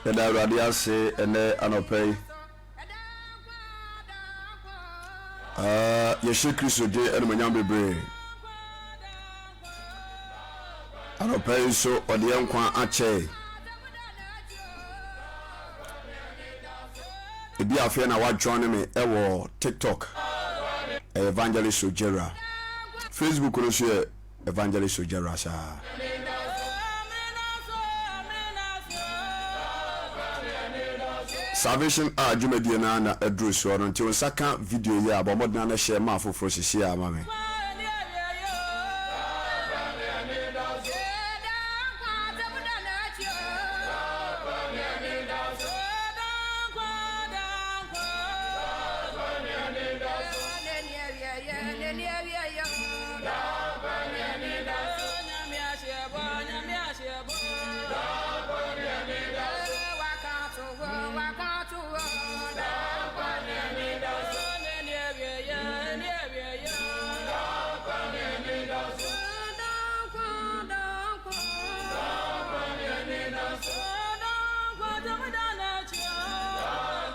Yɛda Awurade ase ɛnɛ anɔpa yi. Ah, yɛhyɛ Kristo din animuonyam bebree. Anɔpa yi nso ɔde yɛn nkwa akyɛ. Ebi afei na wajoin me ɛwɔ TikTok. Ɛyɛ Evangelist Ojera. Facebook no nso yɛ Evangelist Ojera saa. Salvation a dwumadie no ara na aduru soɔ no nti wo nsa ka video yi a bɔ mmɔden na hyɛ ma afoforɔ sisi a ma me.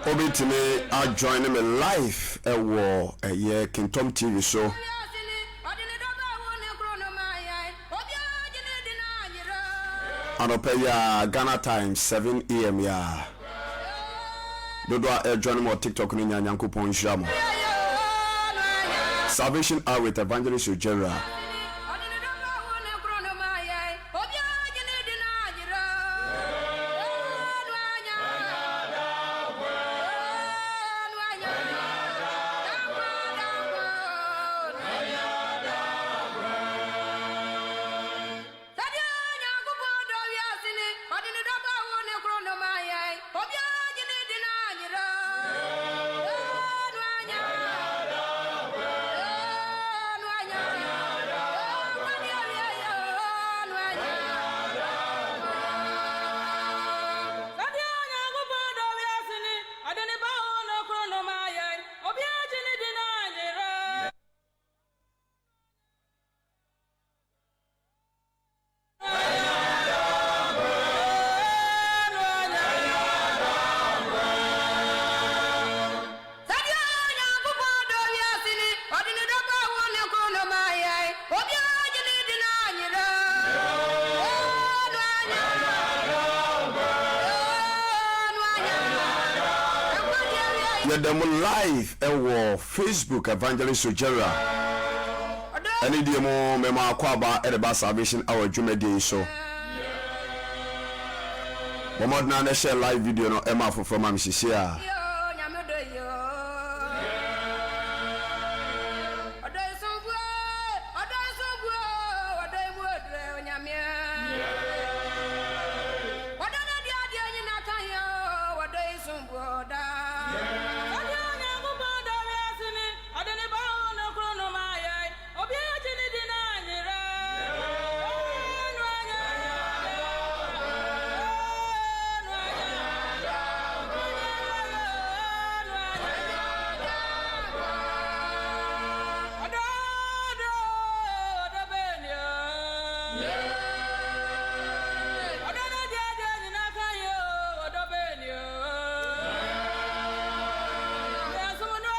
Wobɛtumi ajoin me live ɛwɔ ɛyɛ Kingtom TV so. Anɔpa yi a Ghana time 7 am yi a dodoɔ a ɛjoin me wɔ TikTok no nya Nyankopɔn nhyira mo. Salvation Hour with Evangelist Ojera. Sɛdeɛ Onyankopɔn dɔ wiase ni, ɔde ne dɔba a ɔwoo no koro no maa yɛn, obiara gye no di no anyera, no anya, no anya, nkwa ne awieeɛ, no anya. Sɛdeɛ Onyankopɔn dɔ wiase ni, ɔde ne ba a ɔwoo no koro no maa yɛn, obiara gye no di no anyera. Sɛdeɛ Onyankopɔn dɔ wiase ni, ɔde ne dɔba a ɔwoo no koro no maa yɛn, obiara gye no di no anyera, no anya, no anya, nkwa ne awieeɛ. Yɛda mu live ɛwɔ Facebook Evangelist Ojera. Ɛne deɛ mu mema akwaaba de ba Salvation Hour dwumadie yi so. Bɔ mmɔden ara na share live video no ma afoforɔ ma me sesie a. Ɔde ne Ba a ɔwɔ no koro no maa yɛn. Obiara gye no di no anyera. No anya. No anya. No anya. Ɔdɔ, ɔdɔ, ɔdɔ bɛn ni o. Ɔdɔ no deɛ deɛ nyinaa ka yi o. Ɔdɔ bɛn ni o. Mmeasom no.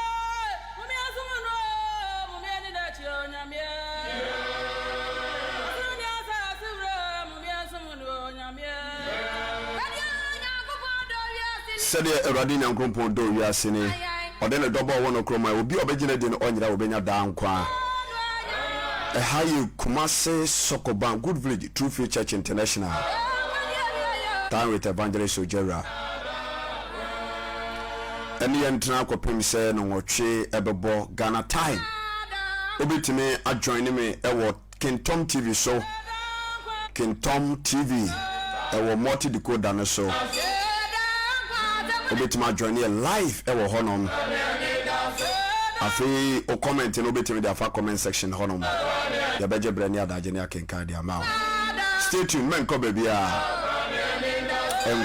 Sɛdeɛ Awurade Nyankopɔn dɔɔ wiase ni, ɔde ne dɔba a ɔwɔ no koro mae, obi a ɔbɛgye no adi no ɔnyera, ɔbɛnya daa nkwa. Ɛha yɛ Kumasi Sokoban Good Village True Faith Church International. Time with Evangelist Ojera. Ɛne yɛn ntena kɔpem sɛ nnɔnwɔtwe ɛbɛbɔ Ghana time. Wobɛtumi ajoine me ɛwɔ Kingtom TV so, Kingtom TV ɛwɔ multi decoder no so. Wobɛtumi ajoine yɛ live ɛwɔ hɔnom. Afei o comment no wobɛtumi de afa comment section hɔnom. Yɛbɛgye berɛ ne adagye ne akenkan de ama wo. Stay tuned, mɛnkɔ baabiara.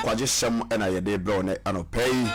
Nkwagyesɛm na yɛde brɛ wo nɛ anɔpa yi.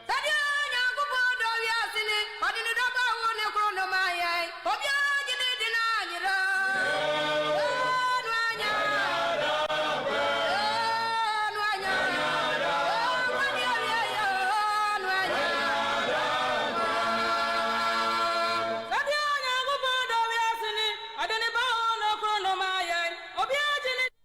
Sɛdeɛ Onyankopɔn dɔ wiase ni, ɔde ne dɔba a ɔwoo no koro no maa yɛn. Obiara gye no di no anyera. Oo, no anya. Oo, no anya. Oo, nkwagye awieeɛ. Oo, no anya. Sɛdeɛ Onyankopɔn dɔ wiase ni, ɔde ne ba a ɔwoo no koro no maa yɛn. Obiara gye no di.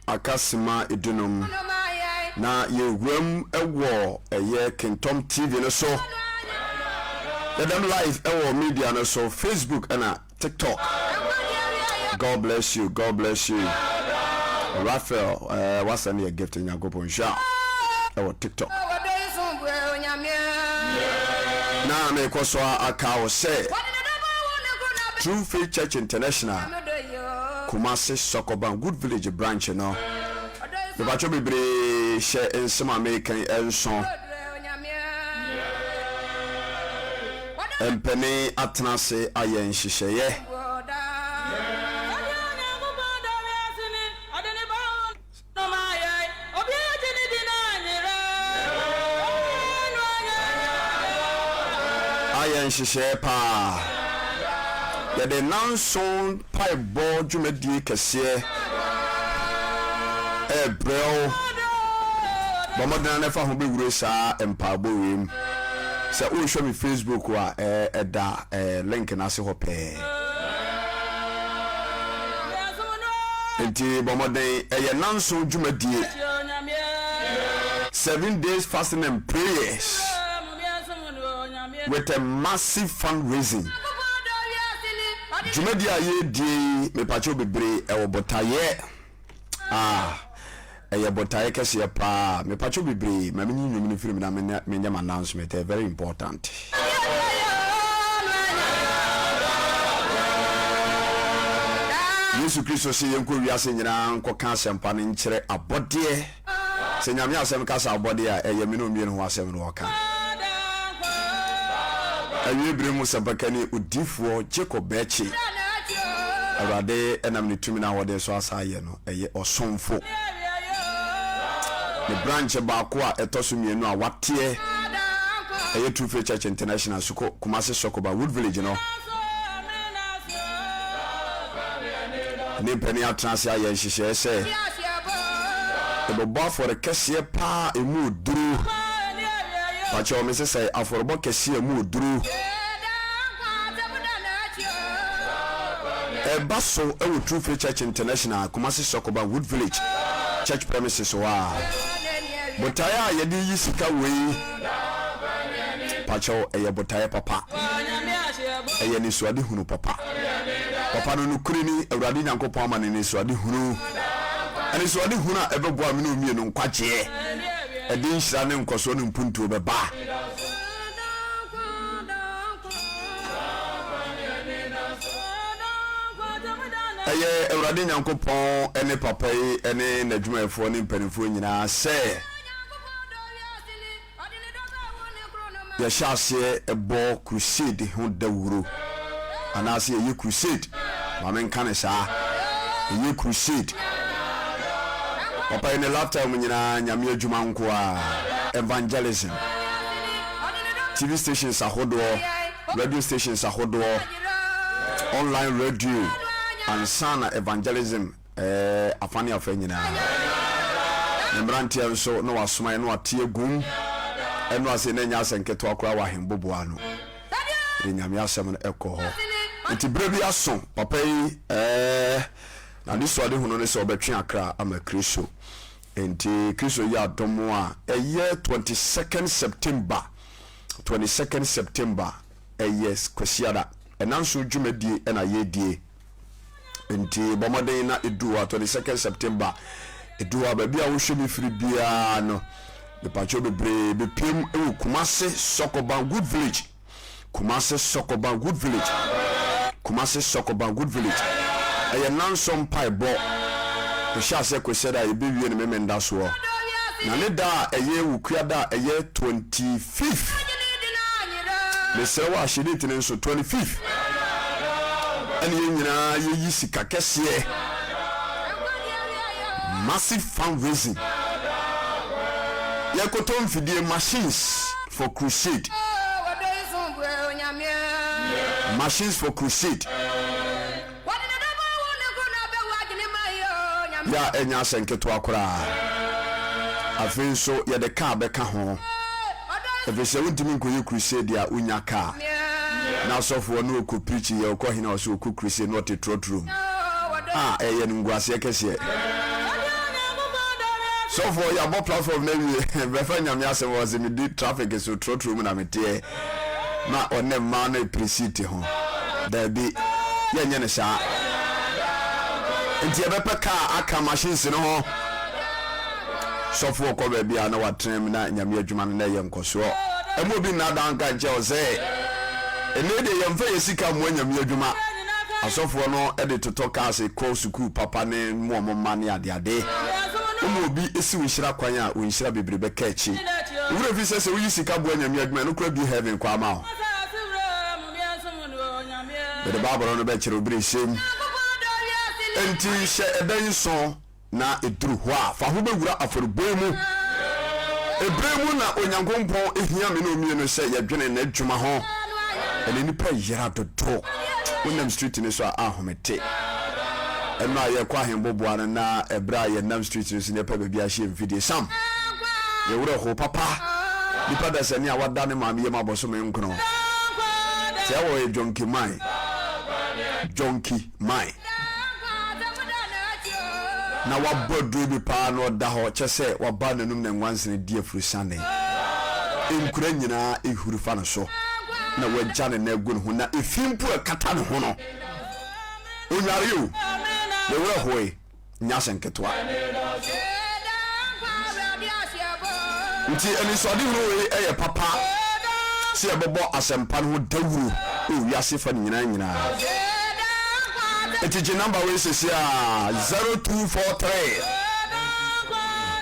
Aka sima dunum na yɛwuram wɔ ɛyɛ Kingtom TV no so. Yɛdam live ɛwɔ media no so, Facebook ɛna TikTok. God bless you, God bless you. Raphael, eh, wasɛn yɛ gift Nyankopɔn nhyira ɛwɔ TikTok. Na mekɔ so aka wo sɛ True Faith Church International Kumasi Sokoban Good Village branch no mepatwɔ bebree hyɛ nsɛm a meka yi nso. Mpanin atena ase ayɛ nhyehyɛeɛ. Ayɛ nhyehyɛeɛ paa. Yɛde nnanson mpaebɔ dwumadie kɛseɛ rebrɛ wo. Bɔ mmɔden ara na fa ho bɛwura saa mpaebɔ wei mu. Sɛ worehwɛ me Facebook a, ɛda link no ase hɔ pɛɛ. Nti bɔ mmɔden, ɛyɛ nnanson dwumadie, 7 days fasting and prayers with a massive fundraising. Dwumadie a yɛredie yi, mepakyɛw bebree, ɛwɔ botaeɛ. Ah, ɛyɛ botaeɛ kɛseɛ paa. Mepakyɛw bebree, ma menyi nnwom no mfiri mu na menyɛ m'announcement, ɛyɛ very important. Yesu Kristo se yɛnkɔ wiase nyinaa nkɔka asɛmpa no nkyerɛ abɔdeɛ. Sɛ Nyame asɛm ka sɛ abɔdeɛ a, ɛyɛ me ne wo mmienu ho asɛm na ɔka. Awiei bere mu sɛmpakani odiyifoɔ Jacob Bɛɛkye, Awurade nam ne tumi ne ahoɔden so asa ayɛ no ɛyɛ ɔsomfo. Ne branch baako a ɛtɔ so mmienu a wateɛ ɛyɛ True Faith Church International Soko, Kumasi Sokoba, Wood Village no. Ne mpanin atena ase ayɛ nhyehyɛɛ sɛ yɛbɛbɔ afɔre kɛseɛ paa a ɛmu oduro. Pakyɛw me sesɛe afɔrebɔ kɛseɛ a ɛmu oduro. Ɛba so wɔ True Faith Church International, Kumasi Sokoba, Wood Village Church premises hɔ a. Botaeɛ a yɛde yi sika wei, pakyɛw ɛyɛ botaeɛ papa. Ɛyɛ anisoadehunu papa. Papa no nokorɛ ni, Awurade Nyankopɔn ama no anisoadehunu. Anisoadehunu a ɛbɛboa me ne wo mmienu nkwagyeɛ. Ɛde nhyira ne nkɔsoɔ ne mpuntuo bɛba. Ɛyɛ Awurade Nyankopɔn ne papa yi ne n'adwumayɛfoɔ ne mpanimfoɔ nyinaa sɛ yɛhyɛ aseɛ bɔ crusade ho dawuro anaasɛ yɛyɛ crusade ma menka ne saa yɛyɛ crusade papa yi ne lifetime nyinaa Nyame adwuma nko a evangelism TV stations ahodoɔ radio stations ahodoɔ online radio ansa na evangelism Ɛɛ, afa ne afa nyinaa. Ne mmeranteɛ nso, na wɔasoma yɛn na wɔate agum. Ɛno ase na ɛnyɛ asɛ nketewa koraa wɔ ahemboboa ano. Yɛde Nyame asɛm no kɔ hɔ. Nti berɛ bi aso, papa yi, ɛɛ, n'adesuadehunu ne sɛ ɔbɛtwe akra ama Kristo. Nti Kristo yɛ adom a, ɛyɛ 22nd September, 22nd September, ɛyɛ Kwasiada. Ɛnanson dwumadie na yɛredie. Nti bɔ mmɔden na ɛdu hɔ a, 22nd September, ɛdu hɔ a, baabi a wohwɛ me firi biara no, mepakyɛw bebree bɛpiem wɔ Kumasi Sɔkɔban Good Village. Kumasi Sɔkɔban Good Village. Kumasi Sɔkɔban Good Village. Ɛyɛ nnanson mpaebɔ. Ɛhyɛ aseɛ Kwasiada a yɛbɛwie no Memenda soɔ. Na ne da a ɛyɛ Wukuada a ɛyɛ 25th. Mesrɛ wo a hyɛ date no nso 25th. Ɛne yɛn nyinaa yɛyi sika kɛseɛ. Massive fundraising. Yɛkɔtɔ mfidie machines for crusade. Machines for crusade. Yɛ a ɛnyɛ asɛ nketewa koraa. Afei nso yɛde kaa bɛka ho. Ɛfiri sɛ wontumi nkɔyɛ crusade a wonya kaa. Na asɔfoɔ no ɔkɔ preach yɛ ɔkɔ hene a ɔsɛ ɔkɔ crusade na ɔte trɔtrɔ mu. A ɛyɛ animguaseɛ kɛseɛ. Sɔfoɔ yɛabɔ platform no awie bɛfa nyame asɛm wɔ sɛ medi traffic so trɔtrɔ mu na meteɛ na ɔne mmaa no repere seat ho. Daabi, yɛnyɛ no saa. Nti yɛbɛpɛ kaa aka machines no ho. Sɔfoɔ kɔ baabi a na watena mu na nyame adwuma no na ɛyɛ nkɔsoɔ. Ɛma obi nnaadaa nka nkyɛ wo sɛ ɛnɛ deɛ yɛmfa yɛ sika mmoa nyame adwuma. Asɔfoɔ no de totɔ cars kɔ sukuu papa ne mo ɔmo mma ne adeade. Woma obi si wo nhyira kwan a, wo nhyira bebree bɛka akyi. Wo werɛ fi sɛ sɛ woyi sika boa Nyame adwuma a, ɛno koraa bue heaven kwan ma wo. Mede Bible no bɛkyerɛ wo bere hyɛm. Enti hyɛ ɛda yi nso. Na eduru hɔ a, fa ho bɛwura afɔrebɔ yi mu. Ebere mu na Onyankopɔn hia me ne omie no sɛ yɛdwene n'adwuma ho. Ɛnɛ nnipa yera dodo. Wonam street no so a, ahomete. Ɛno a yɛkɔ ahemboboa no na ɛberɛ a yɛnam street no so na yɛpɛ baabi ahyɛ mfidie. Sam, yɛ werɛ how papa. Nipa dasani a wada ne maame yam abɔsome nkono. Sɛ ɛwɔ yɛ Jonki man. Jonki. Mae. Na wabɔ aduro bi paa na ɔda hɔ, kyɛ sɛ waba n'anum na nwansena di afurusane. Nkura nyinaa ehuri fa no so, na wagya ne nan agu ne ho, na efi mpo a ɛkata ne ho no, onnware o. Ne werɛ hoe. Nyɛ asɛm ketewa. Nti anisoadehunu wei yɛ papa sɛ yɛbɛbɔ asɛmpa no ho dawuro wɔ wiase fa no nyinaa nyinaa. Nti gye namba wei sɛsi a 0243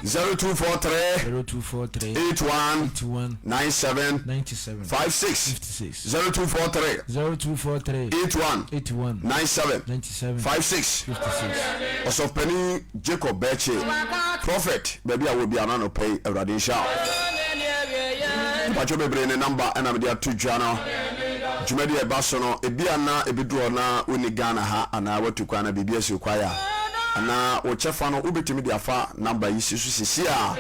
0243 0243 81 81 97 97 56 56 0243 0243 81 81 97 97 56 56. Ɔsɔfopanin Jacob Bɛɛkye, Prophet, baabi a wɔ biara no anɔpa yi Awurade nhyira wo. Mpakyɛw bebree ne number ɛna mede ato dwa no. Dwumadi a ɛba so no, ebi a na ebeduru hɔ na wonni Ghana ha anaa watu kwan na biribi asi wo kwae a, anaa wo kyɛfa no wobɛtumi de afa number yi si so sisi a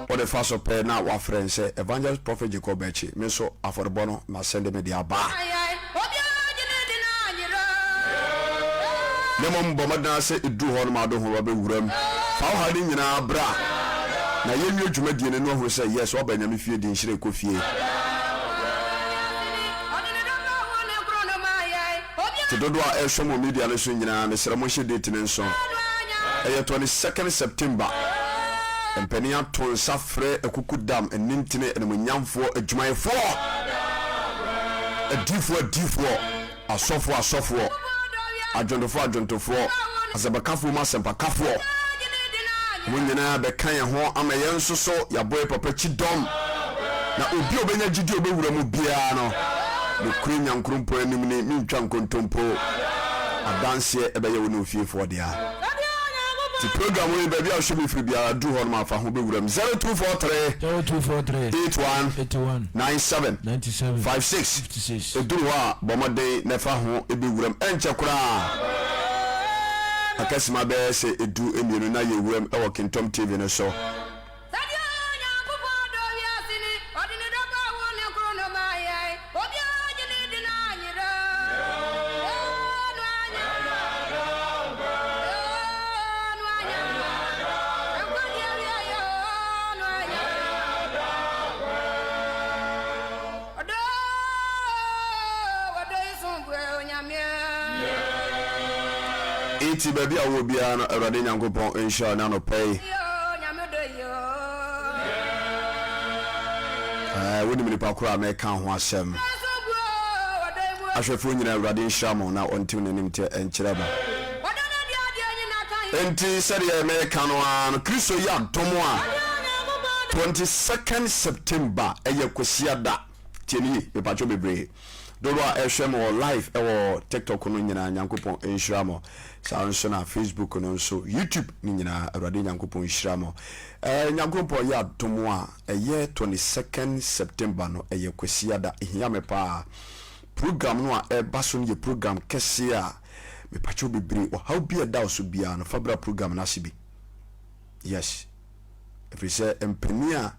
wode fa so pɛ na wafrɛ n sɛ Evangelist Prophet Jacob Bɛɛkye, me nso afɔrebɔ no masɛnde mede aba. Na mmom bɔ mmɔden ara sɛ ɛduru hɔ no ma wode ho bɛwura mu. Fa wo haw no nyinaa bra na yɛnwie dwumadie no na wahunu sɛ yes woaba Nyame fie de nhyira rekɔ fie. Nti dodoɔ a ɛrehwɛ mo media no so nyinaa mesrɛ monhyɛ date no nso. Ɛyɛ 22nd September. Mpanin ato nsa frɛ akukudam, anintini, animuonyamfoɔ, adwumayɛfoɔ, adiyifoɔ adiyifoɔ, asɔfoɔ asɔfoɔ, adwontofoɔ adwontofoɔ, asɛmpakafoɔ mu asɛmpakafoɔ. Wɔn nyinaa bɛka yɛn ho ama yɛn nso so yɛabɔ yɛn papa kyidɔm. Na obi a ɔbɛnya gyidie a ɔbɛwura mu biara no, nokorɛ Nyankrompɔn anim ni, mentwa nkontompo, adanseɛ ɛbɛyɛ wo ne wo fiefoɔ dea. Ti program yi baabi a wohwɛ me firi biara duru hɔ nom a fa ho bɛwura mu 0243 0243 81 81 97 97 56 56. Ɛduru hɔ a bɔ mmɔden na fa ho bɛwura mu ɛnkyɛ koraa akasima bɛyɛ sɛ ɛdu mmienu na yɛwura mu wɔ Kintɔm TV no so. Sɛdeɛ Onyankopɔn dɔ wiase ni, ɔde ne dɔ ba woo ne koro no maa yɛn, obiara gye no di no anyera, oo no anyera, oo no anyera, nkwagyeɛ awieɛ, oo no anyera, ɔdɔ, ɔdɔ yi. Enti baabi a wowɔ biara no, Awurade Nyankopɔn nhyira wo ne anɔpa yi. Ɛɛ, wonim nipa koro a mɛka ho asɛm. Ahwɛfoɔ nyinaa, Awurade nhyira mo na ɔntew n'anim teɛ nkyerɛ mo. Enti sɛdeɛ meka no ara no, Kristo yɛ adom a, 22nd September ɛyɛ Kwasiada. Tie me yie, mepakyɛw bebree. Dodoɔ a ɛhwɛ me wɔ live ɛwɔ TikTok no nyinaa Nyankopɔn nhyira mo. Saa nso na Facebook no nso, YouTube no nyinaa Awurade Nyankopɔn nhyira mo. Ɛɛ Nyankopɔn yɛ adom a ɛyɛ 22nd September no ɛyɛ Kwasiada, ɛhia me paa. Program no a ɛreba so no yɛ program kɛseɛ a mepakyɛw bebree, ɔhaw bi a ɛda wo so biara no fa bra program no ase bi. Yes. Ɛfiri sɛ mpanin a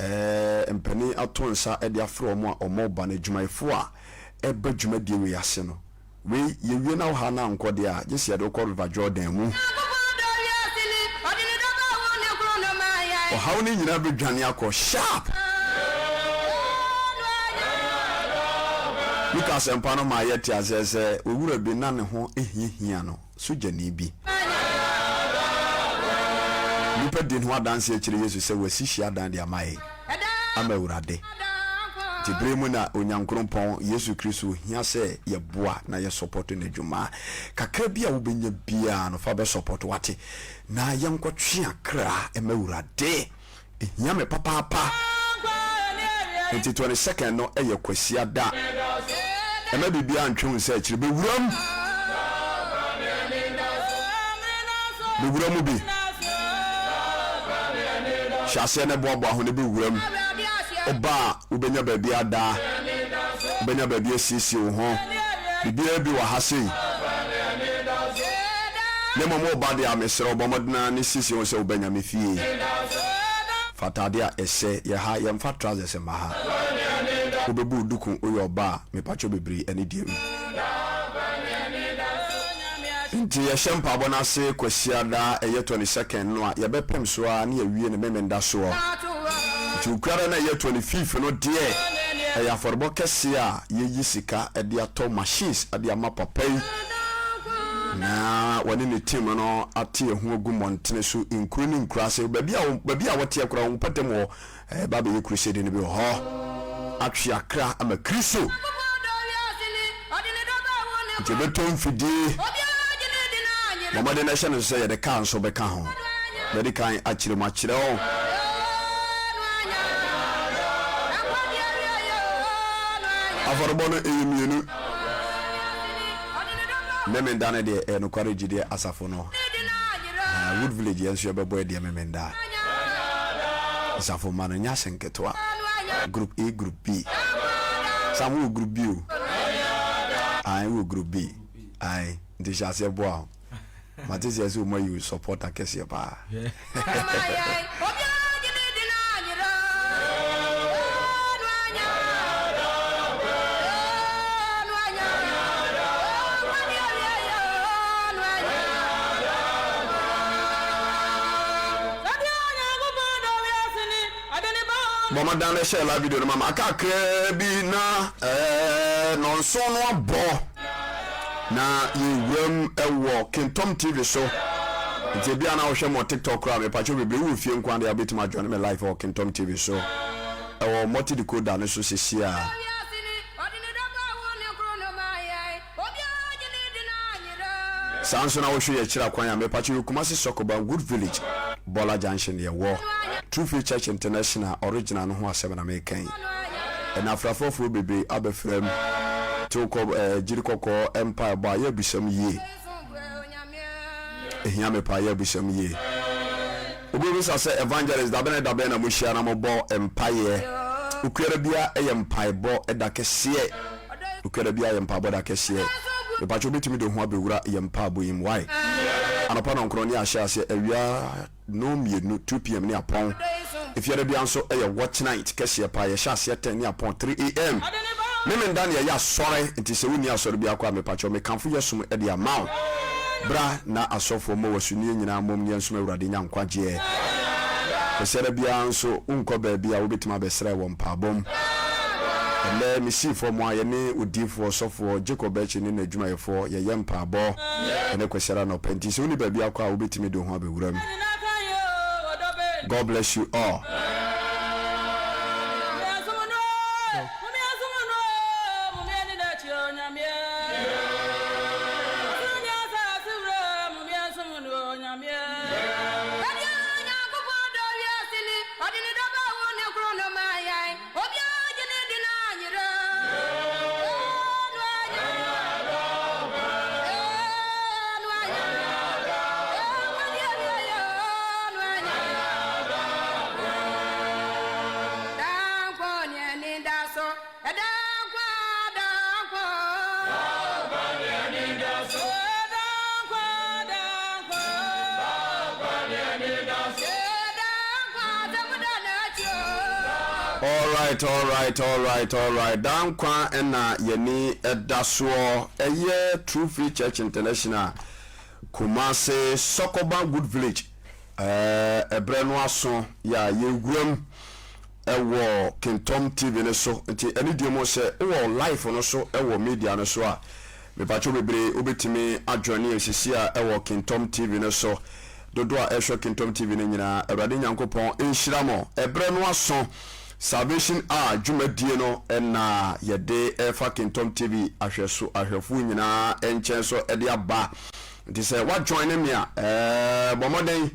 ɛɛ mpanin ato nsa de afrɛ wɔn a wɔreba no, adwumayɛfoɔ a ɛreba dwumadie wei ase no, wei yɛwie na wo ha na ankɔ deɛ a, gye sɛ yɛde wo kɔ River Jordan mu. Ɔhaw no nyinaa bɛdwane akɔ sharp. Luka Asɛmpa no ma yɛte aseɛ sɛ owura bi na ne ho hiahia no. sogyani bi. Nnipa di ho adanseɛ kyerɛ Yesu sɛ wasi hyiadan de ama yɛn, ama Awurade. Nti bere mu na Onyankrompɔn Yesu Kristo hia sɛ yɛboa na yɛ sɔpɔto n'adwuma. Kakra bi a wobɛnya biara no fa bɛ sɔpɔto, wate? Na yɛnkɔtwe akra ma Awurade. Ehia me papaapa. Nti 22nd no yɛ Kwasiada. Ɛmma biribiara ntwe wo nsa akyiri. Bɛwura mu. Bɛwura mu bi. Hyɛ aseɛ na boaboa ho na bɛwura mu. Woba a, wobɛnya baabi ada. Wobɛnya baabi asiesie wo ho. Biribiara bi wɔ ha sei. Na mmom woba deɛ a, mesrɛ wo, bɔ mmɔden ara ne siesie wo ho sɛ woba Nyame fie. Fa ataadeɛ a ɛsɛ yɛ ha, yɛmfa trousers mma ha. Wobɛbu wo duku, woyɛ ɔbaa a, mepakyɛw bebree ɛne deɛ mu. Nti yɛhyɛ mpaabɔ no ase Kwasiada ɛyɛ 22nd no a, yɛbɛpem so ara ne yɛawie no Memenda soɔ. Nti Okuada no a ɛyɛ 25th no deɛ, ɛyɛ afɔrebɔ kɛseɛ a yɛyi sika de atɔ machines de ama papa yi na wɔne ne team no ate ɛho agu mmɔntene so nkuro ne nkuraase baabi a baabi a wɔteɛ koraa wɔn mpɔtam hɔ ɛba bɛyɛ crusade no bi wɔ hɔ atwe akra ama Kristo nti ɛbɛtɔ mfidie bɔ mmɔden na ɛhyɛ no so sɛ yɛde kaa nso bɛka ho bɛde kan akyerɛ mu akyerɛ wo. Afɔrebɔ no ɛyɛ mmienu. Memenda no deɛ ɛyɛ nokware gyidie asafo no. Wood Village yɛn nso yɛbɛbɔ ɛdeɛ Memenda. Asafo mma no nyɛ ase nketewa. Group A, Group B. Sam wɔ Group B o. Ae wɔ Group B. Ae nti hyɛ aseɛ boa ho. Mate sɛ ɛsɛ wɔn ayi wo supporter kɛseɛ paa. Bɔ mmɔden na hyɛ live video no ma me. Aka kakraa bi na ɛɛ nɔnson no abɔ. Na yɛwuram wɔ Kingtom TV so. Nti ebia na wohwɛ me wɔ TikTok koraa mepakyɛw bebree wowɔ fie nko ara deɛ wobɛtumi ajoin me live wɔ Kingtom TV so ɛwɔ multi decoder no so sesie a. Saa nso na wohwɛ yɛ kyerɛ kwan a mepakyɛw yɛ Kumasi Sokoban Good Village Bɔla Junction yɛwɔ True Faith Church International original no ho asɛm na meka yi. Ɛna afrafrafoɔ bebree abɛfra mu. Tew kɔ ɛɛ gyiri kɔkɔɔ mpaebɔ a yɛ abisam yie. Ehia me paa yɛ abisam yie. Obi bisa sɛ evangelist dabɛn ne dabɛn na mo hyia na mo bɔ mpaeɛ. Okuara bia yɛ mpaebɔ da kɛseɛ. Okuara bia yɛ mpaebɔ da kɛseɛ. Mepakyɛ wobɛtumi de ho abɛwura yɛ mpaebɔ yi mu why? Anɔpa nɔnkron ne ahyɛ aseɛ awia Nnɔnmienu, 2 pm, ne apɔn. Efiada biara nso yɛ watch night kɛseɛ paa, yɛhyɛ aseɛ 10 ne apɔn 3 am. Memenda na yɛyɛ asɔre, nti sɛ wonni asɔre biara kɔ a mepakyɛw mekamfo yɛsom de ama wo. Bra na asɔfoɔ mmɔ w'asu ne yɛn nyinaa mmom ne yɛnsom Awurade nya nkwagyeɛ. Kwasiada biara nso wonkɔ baabi a wobɛtumi abɛsrɛ wɔ mpaabɔ mu. Ɛnnɛ mesii fam a yɛne odiyifoɔ sɔfoɔ Jacob Akyi ne n'adwumayɛfoɔ yɛyɛ mpaabɔ ɛne Kwasiada anɔpa nti sɛ wonni baabi akɔ a wobɛtumi de wo ho abɛwura mu. God bless you all. Alright alright alright alright daa nkwa na yɛni da soɔ ɛyɛ True Faith Church International Kumasi Sɔkɔban Good Village ɛberɛ no aso yɛ a yɛwuram ɛwɔ Kintɔm TV no so nti ɛne deɛ mu sɛ wowɔ live no so ɛwɔ media no so a mepakyɛw bebree wobɛtumi ajoine yɛn sisi a ɛwɔ Kintɔm TV no so. Dodoɔ a ɛrehwɛ Kingdom TV no nyinaa, Awurade Nyankopɔn nhyira mo. Ɛberɛ no aso, Salvation Hour dwumadie no na yɛde refa Kingdom TV ahwɛso ahwɛfoɔ nyinaa nkyɛn so de aba. Nti sɛ wa join me a, ɛɛ bɔ mmɔden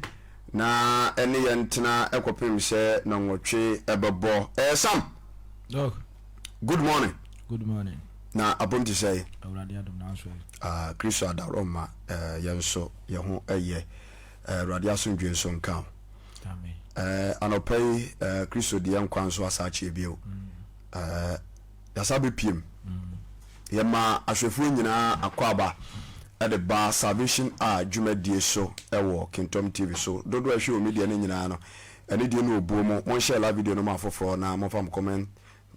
na ɛne yɛn ntena kɔpem sɛ nɔnwɔtwe ɛbɛbɔ. Ɛɛ Sam. Doc. Good morning. Good morning. Na apom te sɛ? Awurade adom na nso ɛ. Ah, Kristo adaworoma eh, yɛn nso yɛn ho yɛ. Eh, Awurade asomdwoe nso nka wo. Amen. Eh, anɔpa yi eh, Kristo de yɛn nkwa nso asa akyeɛ bio. Eh, yɛasa bɛpiem. Yɛma ahwɛfoɔ nyinaa akwaaba de ba Salvation a dwumadie so wɔ Kingtom TV so. Dodoɔ a ɛhwɛ wɔ media no nyinaa no, ɛne deɛ no obuo mu. Monhyɛ live video no ma afoforɔ na momfa mo comment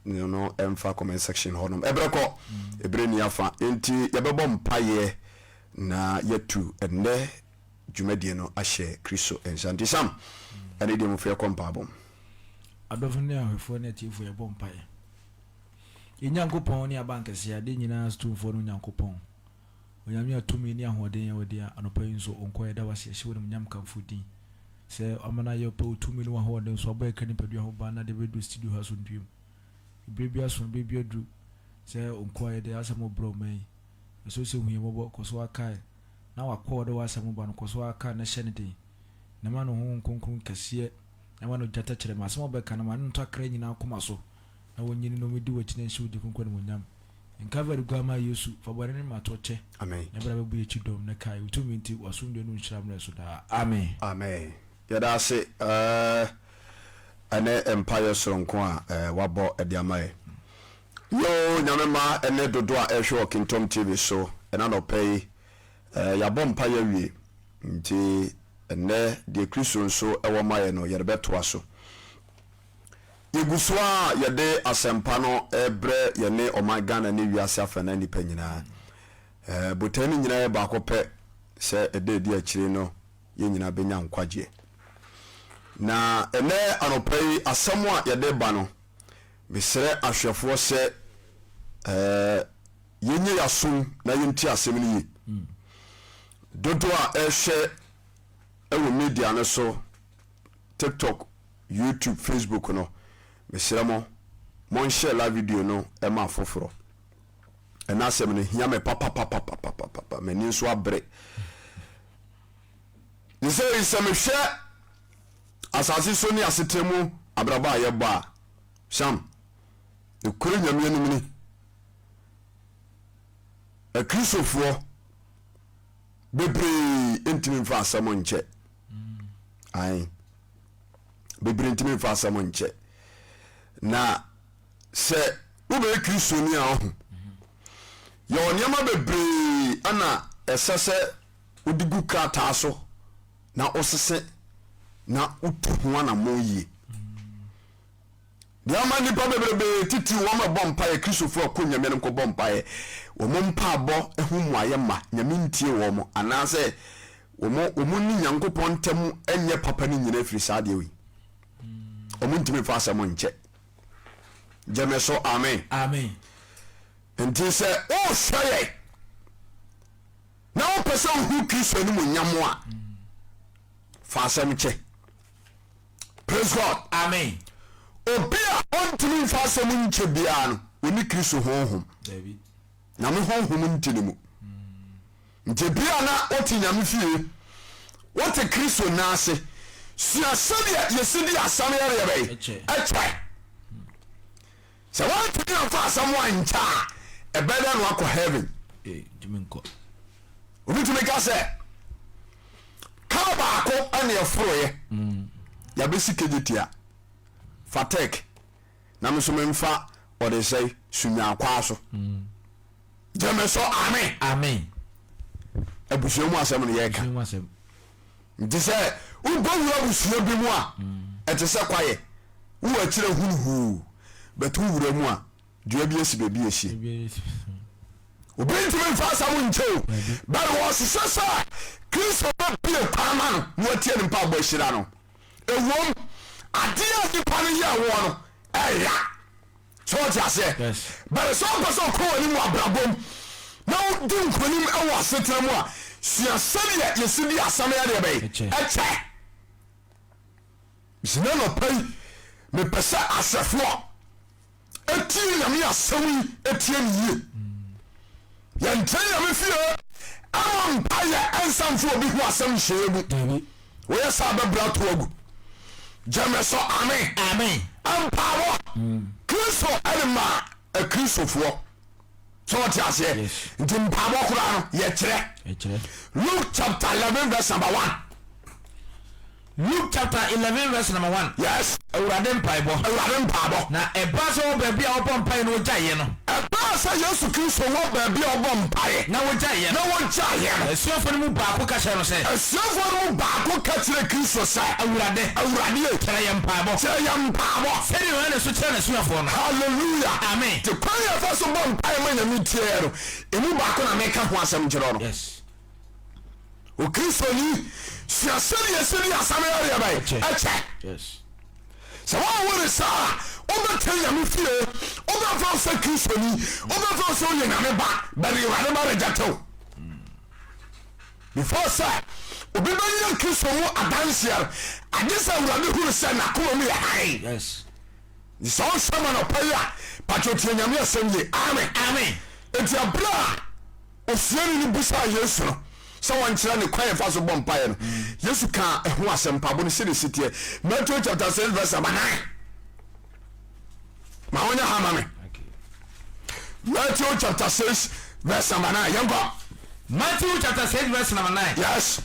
no mfa comment section hɔ nom. Ɛberɛ kɔ, ɛberɛ nni afa, enti yɛbɛbɔ mpaeɛ na yɛatu ɛnnɛ dwumadie no ahyɛ Kristo nsa. Nti Sam, ɛne deɛ mofo yɛkɔ mpaebɔ mu. Adɔfo ne ahwɛfoɔ ne atiefoɔ yɛbɔ mpaeɛ. Yɛn Nyankopɔn ne Abankɛseɛ, adeɛ nyinaa so Tumfoɔ ne Onyankopɔn, Onyame a tumi ne ahoɔden yɛ wo dea, anɔpa yi nso wo nkoa yɛda wo ase, yɛhyɛ wo animuonyam kamfo wo din sɛ woama no ayɛ wo pɛ, wo tumi ne w'ahoɔden so abɔ yɛn kra nipadua ho ban na de bɛduru studio ha asomdwoeɛ mu. Berɛ bi aso, berɛ bi aduru sɛ wo nkoa yɛde asɛm rebrɛ ɔman yi. Yɛsrɛ sɛ hu yɛn mmɔbɔ, kɔ so ara kae na w'akoa a ɔde w'asɛm ba no, kɔ so ara kae na hyɛ no den, na ma no Honhom Kronkron kɛseɛ, na ma no gya tɛkyerɛma, asɛm a ɔbɛka no ma no ntɔ akra nyinaa akoma so, na wɔnyini na wɔmmɛdi w'akyi na nhyɛ wo din kronkron animuonyam. Nka Calvary Guammaa Yesu, fa bɔne ne mmarato kyɛ, Amen. na bra bɛbu yɛn kyidɔm, na kae wo tumi nti, w'asomdwoe ne wo nhyira mmra yɛn so daa. Amen. Amen. Yɛda ase ɛne mpaeɛ soronko a wabɔ de ama yɛ. Yoo Nyame mma ɛne dodoɔ a ɛrehwɛ wɔ Kingtom TV so ɛna anɔpa yi yɛabɔ mpaeɛ awie nti ɛnnɛ deɛ Kristo nso wɔ ma yɛ no yɛde bɛtoa so. Yɛgu so ara yɛde asɛmpa no rebrɛ yɛne ɔman Ghana ne wiase afanan nnipa nyinaa. Botae no nyinaa yɛ baako pɛ, sɛ ɛda ɛdi akyire no yɛn nyinaa bɛnya nkwagyeɛ. Na ɛnɛ anɔpa yi asɛm a yɛde ba no, mesrɛ ahwɛfoɔ sɛ yɛnyɛ yɛasom na yɛntie asɛm no yie. Dodoɔ a ɛhwɛ ɛwɔ media no so, TikTok, YouTube, Facebook no, mesrɛ mo, monhyɛ live video no ma afoforɔ. Ɛna asɛm no hia me papapapapapapa, m'ani nso abere. Ne sɛ sɛ mehwɛ asase so ne asetena mu abrabɔ a yɛbɔ a, Sam, nokorɛ Nyame anim ni, Akristofoɔ bebree ntumi mfa asɛm nkyɛ. Ae. Bebree ntumi mfa asɛm nkyɛ. Na sɛ wobɛyɛ Kristoni a ɔho, yɛwɔ nneɛma bebree ana ɛsɛ sɛ wode gu krataa so na wosese na wotu ho anammɔn yie. Deɛ ama nnipa bebrebe titiriw wɔn ɛbɔ mpaeɛ, Kristofoɔ a kɔ Nyame anim kɔbɔ mpaeɛ, wɔn mpaabɔ ho mmuaeɛ mma, Nyame ntie wɔn, anaasɛ wɔn wɔn ne Nyankopɔn ntam nyɛ papa no nyina firi saa adeɛ wei. Wɔn ntumi mfa asɛm nkyɛ. Gyeme so amen. Amen. Nti sɛ wohwɛ yɛ na wopɛ sɛ wohu Kristo animuonyam a, fa asɛm kyɛ. Praise God. Amen. Obi a ɔntumi mfa asɛm nkyɛ biara no, ɔni Kristo honhom. Dabi. Nyame honhom nti ne mu. Nti bia na wote Nyame fie, wote Kristo nan ase, sua sɛdeɛ yɛsi di asɛm yɛdeɛ bɛyi ɛkyɛ. Sɛ woantumi amfa asɛm ankyɛ a, ɛbɛyɛ dɛn na woakɔ heaven? Obi tumi ka sɛ kaa baako ɛne ɛforoeɛ yɛabɛsi Kejetia Fatek na me nso memfa ɔdesɛe Sunyaakwaa so. Gyeme so amen. Amen. Abusua mu asɛm no yɛka. Nti sɛ wobɔ wura abusua bi mu a ɛte sɛ kwaeɛ wowɔ akyirɛ hunu huu but wo wura mu a dua bi asi baabi asie. Obi ntumi mfa asɛm nkyɛ o but wɔhwehwɛ sɛ Kristo bɛbie kwan ma no na watie ne mpaebɔ ahyira no. Ɛwom adeɛ a nipa no yɛɛ woɔ no ɛya. So wote aseɛ? But sɛ wopɛ sɛ ɔkɔ w'anim wɔ abrabɔ mu na wodi nkonim wɔ asetena mu a, sua sɛdeɛ yɛsi di asɛm yɛ deɛ bɛyɛ ɛkyɛ. Gyina nɔpa yi, mepɛ sɛ ahwɛfoɔ ɛtie Nyame asɛm yi ɛtie ne yie. Yɛnkyɛ Nyame fie ɛmɔ mpaeɛ ɛnsa mfa obi ho asɛm nhyɛ mu. Woyɛ saa bɛbrɛ ato agu. Gyeme so amen. Amen. Mpaabɔ Kristo ɛne maa akristofoɔ. So wɔte aseɛ? Yes. Nti mpaabɔ koraa no yɛkyerɛ. Ɛkyerɛ. Luke chapter 11 verse number 1. Luke chapter 11 verse number 1. Yes. Awurade mpaebɔ. Awurade mpaebɔ. Na ɛbaa sɛ wɔ baabi a wɔbɔ mpaeɛ na wɔgyaeɛ no. Ɛbaa sɛ Yesu Kristo wɔ baabi a ɔbɔ mpaeɛ. Na wɔgyaeɛ no. Na wɔgyaeɛ no. Asuafoɔ no mu baako ka kyerɛɛ no sɛ. Asuafoɔ no mu baako ka kyerɛɛ Kristo sɛ. Awurade. Awurade e. Kyerɛ yɛn mpaebɔ. Kyerɛ yɛn mpaebɔ. Sɛdeɛ Yohane nso kyerɛɛ n'asuafoɔ no. Hallelujah. Amen. Nti kwan a yɛfa so bɔ mpaeɛ ma Nyame tie yɛn no, emu baako na meka ho asɛm kyerɛ wo no. Yes. Okristoni, sua sɛdeɛ ɛsɛ di asɛm yɛ deɛ bɛn? Ɛkyɛ. Sɛ woanwo ne saa a, wobɛtena Nyame fie, wobɛfa wo sɛ Kristoni, wobɛfa wo sɛ woyɛ Nyame ba, but Awurade ba reject wo. Before sɛ obi bɛnya Kristo mu adanseɛ no, agye sɛ Awurade hunu sɛ n'akoma mu yɛ hann. Yes. Sɛ ɔnhyɛ ma nɔpa yi a, patro tie Nyame asɛm yie. Amen. Amen. Enti ɛberɛ a Osuani no bisaa Yesu no sɛ ɔnkyerɛ no kwan a yɛfa so bɔ mpaeɛ no, Yesu kaa ɛho asɛm, mpaebɔ no sɛdeɛ ɛsi teɛ. Matthew chapter 6 verse number 9. Ma wonyɛ ha ma me. Matthew chapter 6 verse number 9. Yɛnkɔ. Matthew chapter 6 verse number 9. Yes.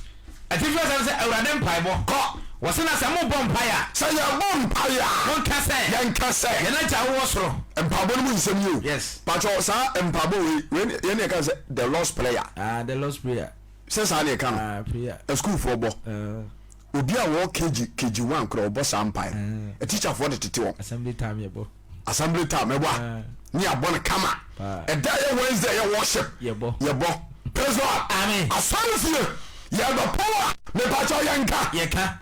Atifi asɛm sɛ Awurade mpaebɔ. Kɔ. Wɔse na sɛ mobɔ mpaeɛ a. Sɛ yɛbɔ mpaeɛ a. Monka sɛ. Yɛnka sɛ. Yɛn Agya a wowɔ soro. Mpaebɔ no mu nsɛm yi o. Yes. Patrɔ saa mpaebɔ wei, wei ne yɛn ne yɛka sɛ the Lord's prayer. Ah, the Lord's prayer. Sɛ saa ne yɛka no. Ah, prayer. Asukuufoɔ bɔ. Uh. Obi a wɔ KG, KG one koraa ɔbɔ saa mpaeɛ no. Uh. Atikyafoɔ de tete wɔn. Assembly time yɛbɔ. Assembly time ɛbɔ a. Ne yɛabɔ no kama. Ɛda yɛ Wednesday yɛ worship. Yɛbɔ. Yɛbɔ. Praise God. Amen. Asɔre fie yɛbɛpɔw a mepakyɛw yɛnka. Yɛka.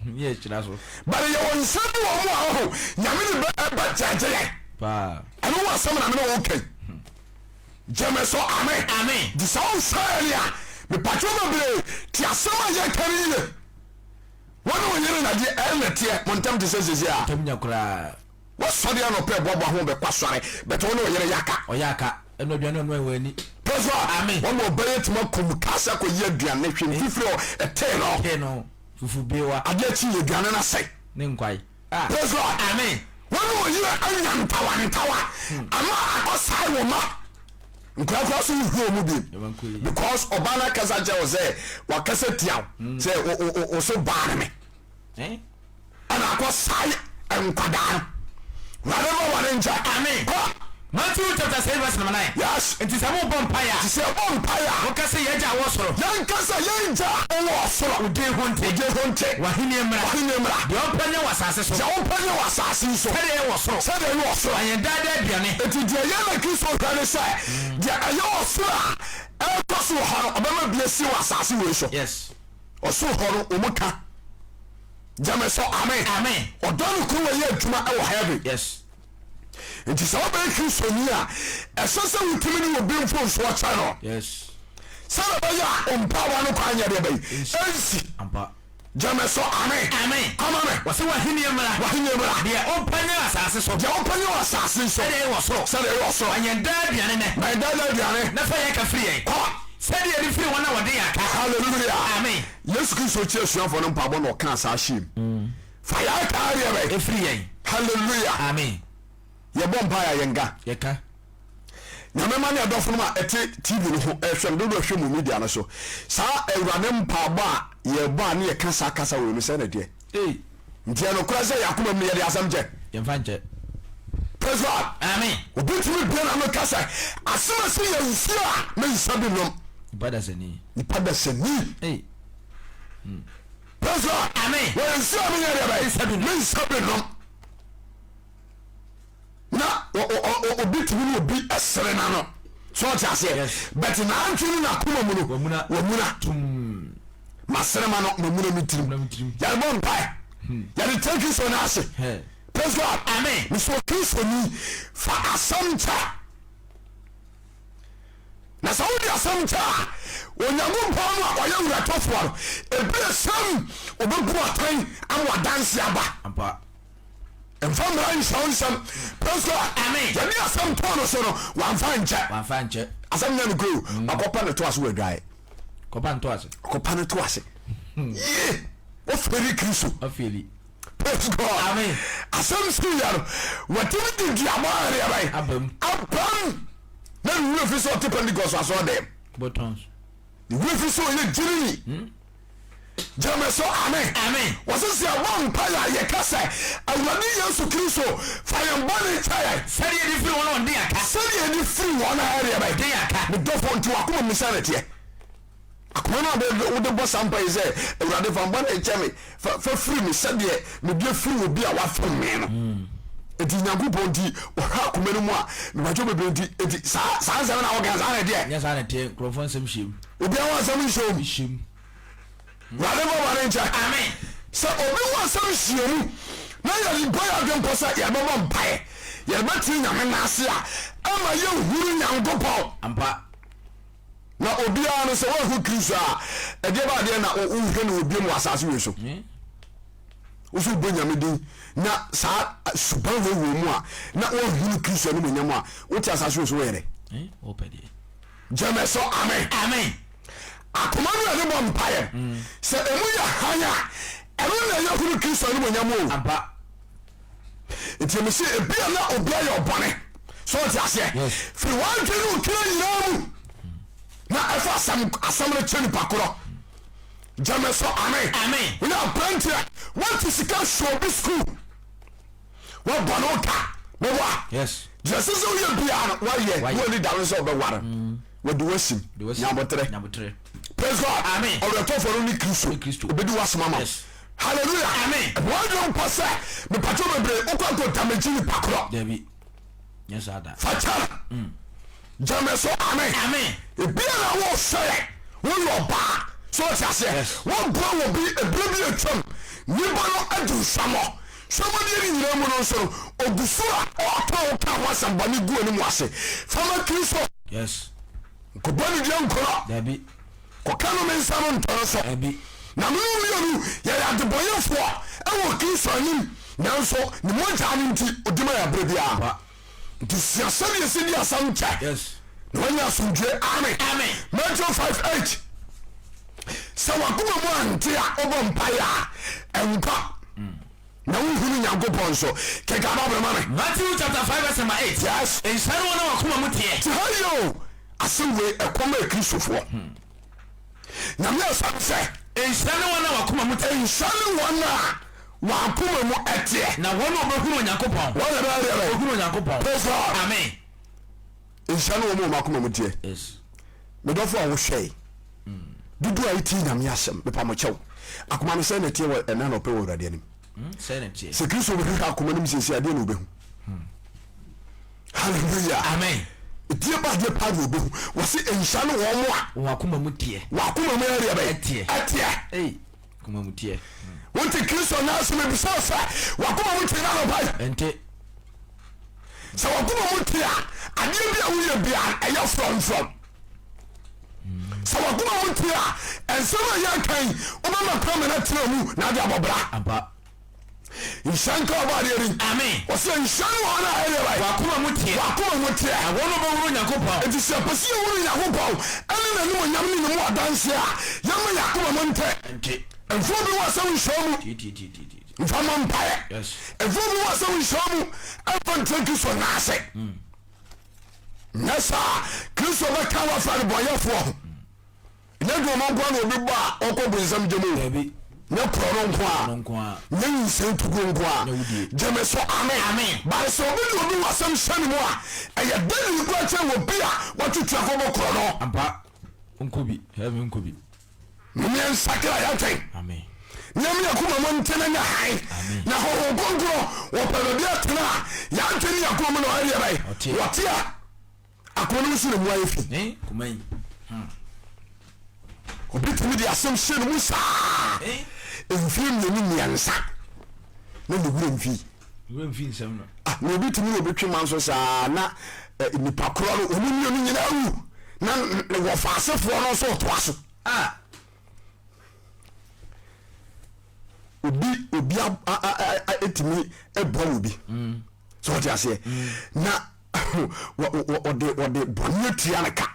Yɛ kyerɛ so. But yɛwɔ nsɛm bi wɔ mu a ɔho nyame ne bɛ ɛbɛ gyɛgye yɛn. Paa. Ɛno wɔ asɛm na mene wo kɛn. Gyeme so amen. Amen. Nti sɛ wonhwɛ yɛn a mepakyɛw bebree te asɛm a yɛka no yie. Wo ne wo yere na deɛ ɛyɛ na teɛ mo ntɛm te sɛ sese a. Ntɛm nya koraa. Wasɔre anɔpa ɛboaboa ho bɛkɔ asɔre bɛtɛ wo ne wo yere yɛ aka. Ɔyɛ aka ɛna aduane ɔnoa wɔ ani. Praise God. Amen. Wɔn ma ɔbɛyɛ tuma kɔm kaa sɛ akɔyi aduane hwɛ mfifiri ɔ ɛtee no. Tee no fufu bewa. Adeɛ kyi yɛ aduane no asɛe. Ne nkwae. Ah. Praise God. Amen. Wɔn ne wɔn yere anya ntawa ntawa ama akɔsae wɔn ma. Nkorakora so wohia ɔmu bi because ɔbaa no akasa kyerɛ wo sɛ wakasa tia wo hmm. sɛ wo so baa no me ɛna akɔ sae nkwadaa no wurade ma wɔne nkyɛ. Amen. Kɔ. Matthew chapter 6 verse number 9. Yes. Nti sɛ mobɔ mpaeɛ a. Nti sɛ yɛbɔ mpaeɛ a. Monka sɛ, Yɛn Agya a wowɔ soro. Yɛnka sɛ, Yɛn Agya a wowɔ soro. Wo din ho nte. Wo din ho nte. W'ahennie mmra. W'ahennie mmra. Deɛ wopɛ nyɛ wɔ asase so. Deɛ wopɛ nyɛ wɔ asase yi so. Sɛdeɛ ɛyɛ wɔ soro. Sɛdeɛ ɛyɛ wɔ soro. Ma yɛn daa daa aduane. Enti deɛ yɛn na Kristo hwɛ ne sɛ, deɛ ɛyɛ wɔ soro a ɛrekɔ so wɔ hɔ no, ɔbɛma bi asi wɔ asase wei so. Yes. Ɔsoro hɔ no, wɔn ka. Gyeme so amen. Amen. Ɔdɔ no koro wɔ yɛ adwuma wɔ heaven. Yes. Nti sɛ wobɛyɛ Kristoni a, ɛsɛ sɛ wotumi ne obi mfomsoɔ kyɛ no. Yes. Sɛdeɛ ɛbɛyɛ a mpaebɔ no kwan nyɛ deɛ bɛyi. Ɛnsi. Ampa. Gyeme so amen. Amen. Kɔma me. Wɔse w'ahennie mmra. W'ahennie mmra. Deɛ wopɛ nyɛ wɔ asase so. Deɛ wopɛ nyɛ wɔ asase so. Sɛdeɛ ɛyɛ wɔ soro. Sɛdeɛ ɛyɛ wɔ soro. Ma yɛn daa aduane nnɛ. Ma yɛn daa daa aduane. Na fa yɛn ka firi yɛn. Kɔ. Sɛdeɛ yɛde firi wɔn a wɔde yɛn aka. Hallelujah. Amen. Yesu Kristo kyerɛ asuafoɔ no mpaebɔ na ɔkaa saa hyɛɛ mu. Fa yɛn ka deɛ bɛn. Ɛfiri yɛn. Hallelujah. Amen. Yɛbɔ mpaeɛ a yɛnka. Yɛka. Nyame ma ne adɔfo nom a ɛte TV no ho ɛhwɛ no dodoɔ ɛhwɛ mu media no so. Saa Awurade mpaebɔ a yɛbɔ a ne yɛka saa kasa wei no sɛn na ɛteɛ? Ei. Nti ɛyɛ nokorɛ sɛ yɛn akoma mu no yɛde asɛm kyɛ? Yɛmfa nkyɛ. Praise God. Amen. Obi tumi bue n'ano ka sɛ asem asi yɛ nsuo a mensa bi nom. Nipa dasani. Nipa dasani. Ei. Praise God. Amen. Wɔyɛ nsuo a menyɛ deɛ bɛyɛ. Mensa bi nom. Na obi tumi ne obi sere n'ano. So ɔte aseɛ. But n'antwe ne n'akoma mu no. Wamuna. Wamuna. Tum. Masere ma no mamuna me tirim. Yɛrebɔ mpae. Yɛde tena Kristo no ase. Praise God. Amen. Mesɛ Kristoni fa asɛm kyɛ. Na sɛ wode asɛm kyɛ a, Onyankopɔn no a ɔyɛ weretɔfoɔ no, ɛberɛ sɛm ɔbɛbu atɛn ama wadanse aba. Ampa. Mfa mmara nhyɛ wo nsɛm. Praise God. Amen. Yɛde asɛm too no so no, wamfa nkyɛ. Wamfa nkyɛ. Asɛm nyɛ no kuro. Wakɔpa ne to ase wɔ adwaeɛ. Kɔpa ne to ase. Kɔpa ne to ase. Yie. Wafeeli Kristo. Wafeeli. Praise God. Amen. Asɛm si yɛ no, watumi de duabɔ adeɛ bɛn? Abam. Abam. Na ne werɛ fi sɛ ɔte Pentecost asɔre dɛm. Botons. Ne werɛ fi sɛ ɔyɛ gyidini. Hmm? Gyeme so amen. Amen. Wɔse sɛ yɛbɔ mpaeɛ a yɛka sɛ, Awurade Yesu Kristo, fa yɛn bɔne kyɛ yɛn. Sɛdeɛ yɛde firi wɔn a wɔde yɛn aka. Sɛdeɛ yɛde firi wɔn a ɛdeɛ bɛn? De yɛn aka. Me dɔfoɔ, nti w'akoma mu sɛn na ɛteɛ? Akoma no a wode bɔ saa mpaeɛ sɛ, Awurade fa me bɔne kyɛ me, fa fa firi me sɛdeɛ mede afiri obi a wafom me no. Nti Nyankopɔn nti ɔhwɛ akoma no mu a, mepakyɛw bebree nti, nti saa saa nsɛm na woka saa na ɛteɛ? Nyɛ saa na ɛteɛ, nkurɔfoɔ nsɛm hyɛ mu. Obiara wɔ asɛm nhyɛ mu. Hyɛ mu. Awurade mfa bɔne nkyɛ. Amen. Sɛ obi wɔ asɛm hyia mu na yɛde bɔ yɛn adwene pɔ sɛ yɛbɛbɔ mpaeɛ, yɛbɛtene Nyame nan ase a, ɛma yɛhunu Nyankopɔn. Ampa. Na obiara no sɛ woahu Kristo a, ɛdeɛ ba adeɛ na wohwɛ no wɔ biom wɔ asase wei so. Wo so wobɔ Nyame din na saa suban wei wɔ mu a, na woahunu Kristo animuonyam a, wote asase wei so woyɛ dɛ? Gyeme so amen. Amen. Akoma no yɛde bɔ mpaeɛ sɛ ɛmu yɛ hann a, ɛno na yɛhunu Kristo animuonyam o. Ampa. Nti mese ebia na obi ayɛ ɔbɔne so ɔte aseɛ firi w'adwene ne okira nyinaa mu na ɛfa asɛm asɛm no kyɛ nipa korɔ gyeme so amen. Amen. Woyɛ aberanteɛ wote sika hyɛ obi sukuu wɔbɔ no ka meboa Yes. deɛ ɛsɛ sɛ woyɛ biara no woayɛ Woayɛ. woani da no sɛ wobɛware wɔde woasim De wasim. nyaboterɛ Nyaboterɛ. Praise God. Amen. Ɔwerɛtɔfoɔ no ne Kristo. Ne Kristo. Obedi w'asɛm ama wo. Yes. Hallelujah. Amen. Wɔadwene mpo sɛ mepatwo bebree wokɔ akɔ damage nipa korɔ. Dabi. Nyɛ saa da. Fa kyɛ no. Gyeme so amen. Amen. Ebia na wɔhwɛ yɛ woyɛ ɔbaa so ɔte aseɛ. Yes. Wɔboa wɔ bi ebire bi atwam nipa no adi hwamɔ. Hwamɔdeɛ no nyinaa mu no nso no ogu so a ɔtɔn wo ka ho asɛm bɔne gu anim ase. Fama Kristo. Yes. Nkɔbɔ ne dua nkɔlɔ. Dabi. Kɔka no me nsa no ntɔ no so. Dabi. Na me ne wo mmienu yɛyɛ adebɔnyɛfoɔ wɔ Kristo anim, nanso ne mogya no nti ɔdi ma yɛn berɛ biara. Ampa. Nti sua sɛdeɛ yɛsi di asɛm kyɛ. Yes. Na wanya asomdwoe. Amen. Amen. Matthew 5 8. Sɛ wakoma mu ante a wobɔ mpaeɛ a ɛnkɔ. Na wohunu Nyankopɔn nso. Kenkan Bible ma me. Matthew chapter 5 verse number 8. Yes. Nhyira ne wɔn a wɔn akoma mu teɛ. Te ha yie o, asɛm wei ɛkɔm yɛ Kristofoɔ. Nyame asɛm sɛ. Nhyira ne wɔn a wɔn akoma mu teɛ. Nhyira ne wɔn a wɔn akoma mu ɛteɛ. Na wɔn a wɔbɛhunu Onyankopɔn. Wɔn na ɛbɛyɛ deɛ bɛn? Wɔbɛhunu Onyankopɔn. Praise God. Amen. Nhyira ne wɔn a wɔn akoma mu teɛ. Yes. Me dɔfo a wohwɛe, dodoɔ a ɛtie Nyame asɛm, mepa mo kyɛw. Akoma no sɛn na ɛteɛ wɔ ɛna anɔpɛ wɔ Awurade anim? Sɛn na ɛteɛ? Sɛ Kristo bɛhwehwɛ akoma no mu siesie adeɛ na ɔbɛhu. Hallelujah. Amen. Ɛdeɛ ba adeɛ paa na ɔbɛhu. Wɔse nhyira ne wɔn a. Wɔn akoma mu teɛ. Wɔn akoma mu ɛdeɛ bɛyɛ. Ɛteɛ. Ɛteɛ. Ei, akoma mu teɛ. Wonte Kristo nan ase mebisa wo sɛ wakoma mu te na anɔpa yi. Ɛnte. Sɛ wakoma mu te a, adeɛ bi a woyɛ bia ɛyɛ frɔmfrɔm. Sɛ wakoma mu te a, nsɛm a yɛka yi wobɛma kwan ma no atena mu na ade abɔ bra. Ampa. Nhyira nka ɔbɔ adeɛ din. Amen. Ɔsɛ nhyira ne wɔn a ɛyɛ bɛn? Wakoma mu teɛ. Wakoma mu teɛ. Na wɔn a wɔbɛhunu Onyankopɔn. Enti sɛ yɛpɛ sɛ yɛhunu Nyankopɔn ɛne n'animuonyam ne ne mu adanseɛ a, yɛmma yɛn akoma mu nte. Nte. Mfa obi ho asɛm nhyɛ mu. Tietietie. Mfa mmɔ mpaeɛ. Yes. Mfa obi ho asɛm nhyɛ mu. Ɛmfa ntra Kristo nan ase. Nyɛ saa Kristo bɛka wo afa nnebɔneyɛfoɔ ho. Nyɛ dwom nko a na obi bɔ a ɔkɔ bonsam gya mu o. Dabi. Nyɛ korɔ no nko a. No nko a. Nyɛ nyinsɛn tuguo nko a. Nyɛ wudie. Gyeme so amen. Amen. But sɛ obi de obi ho asɛm hyɛ ne mu a, ɛyɛ dɛn kura kyɛn obi a watwitwa kɔbɔ korɔ no. Ampa. Nkɔ bi. Heaven nkɔ bi. Momyɛ nsakra yɛatwɛn. Amen. Nneɛma yɛ akoma mu ntena nya hann. Amen. Na Honhom Kronkron wɔpɛ baabi atena a, yɛatwɛn ne akoma mu na ɔyɛ deɛ bɛyɛ. Ɔte. Wɔte a akoma no mu so na mu ayɛ fi. Ne koma yi. Hmm. Obi tumi de asɛm hyɛ ne mu saa Eh? mfie mmienu mmiɛnsa na ne wura mfi. Wura mfi nsɛm no. Ah, na obi tumi na obi twe ma nso saa na eh, nipa korɔ no wɔn mmienu nyinaa wu na wɔfa asefoɔ no nso ɔtoa so. Ah. Obi obi etumi ɛboa obi. Mm. So ɔte aseɛ. Mm. Na ɔde ɔde bɔnne atua ne ka.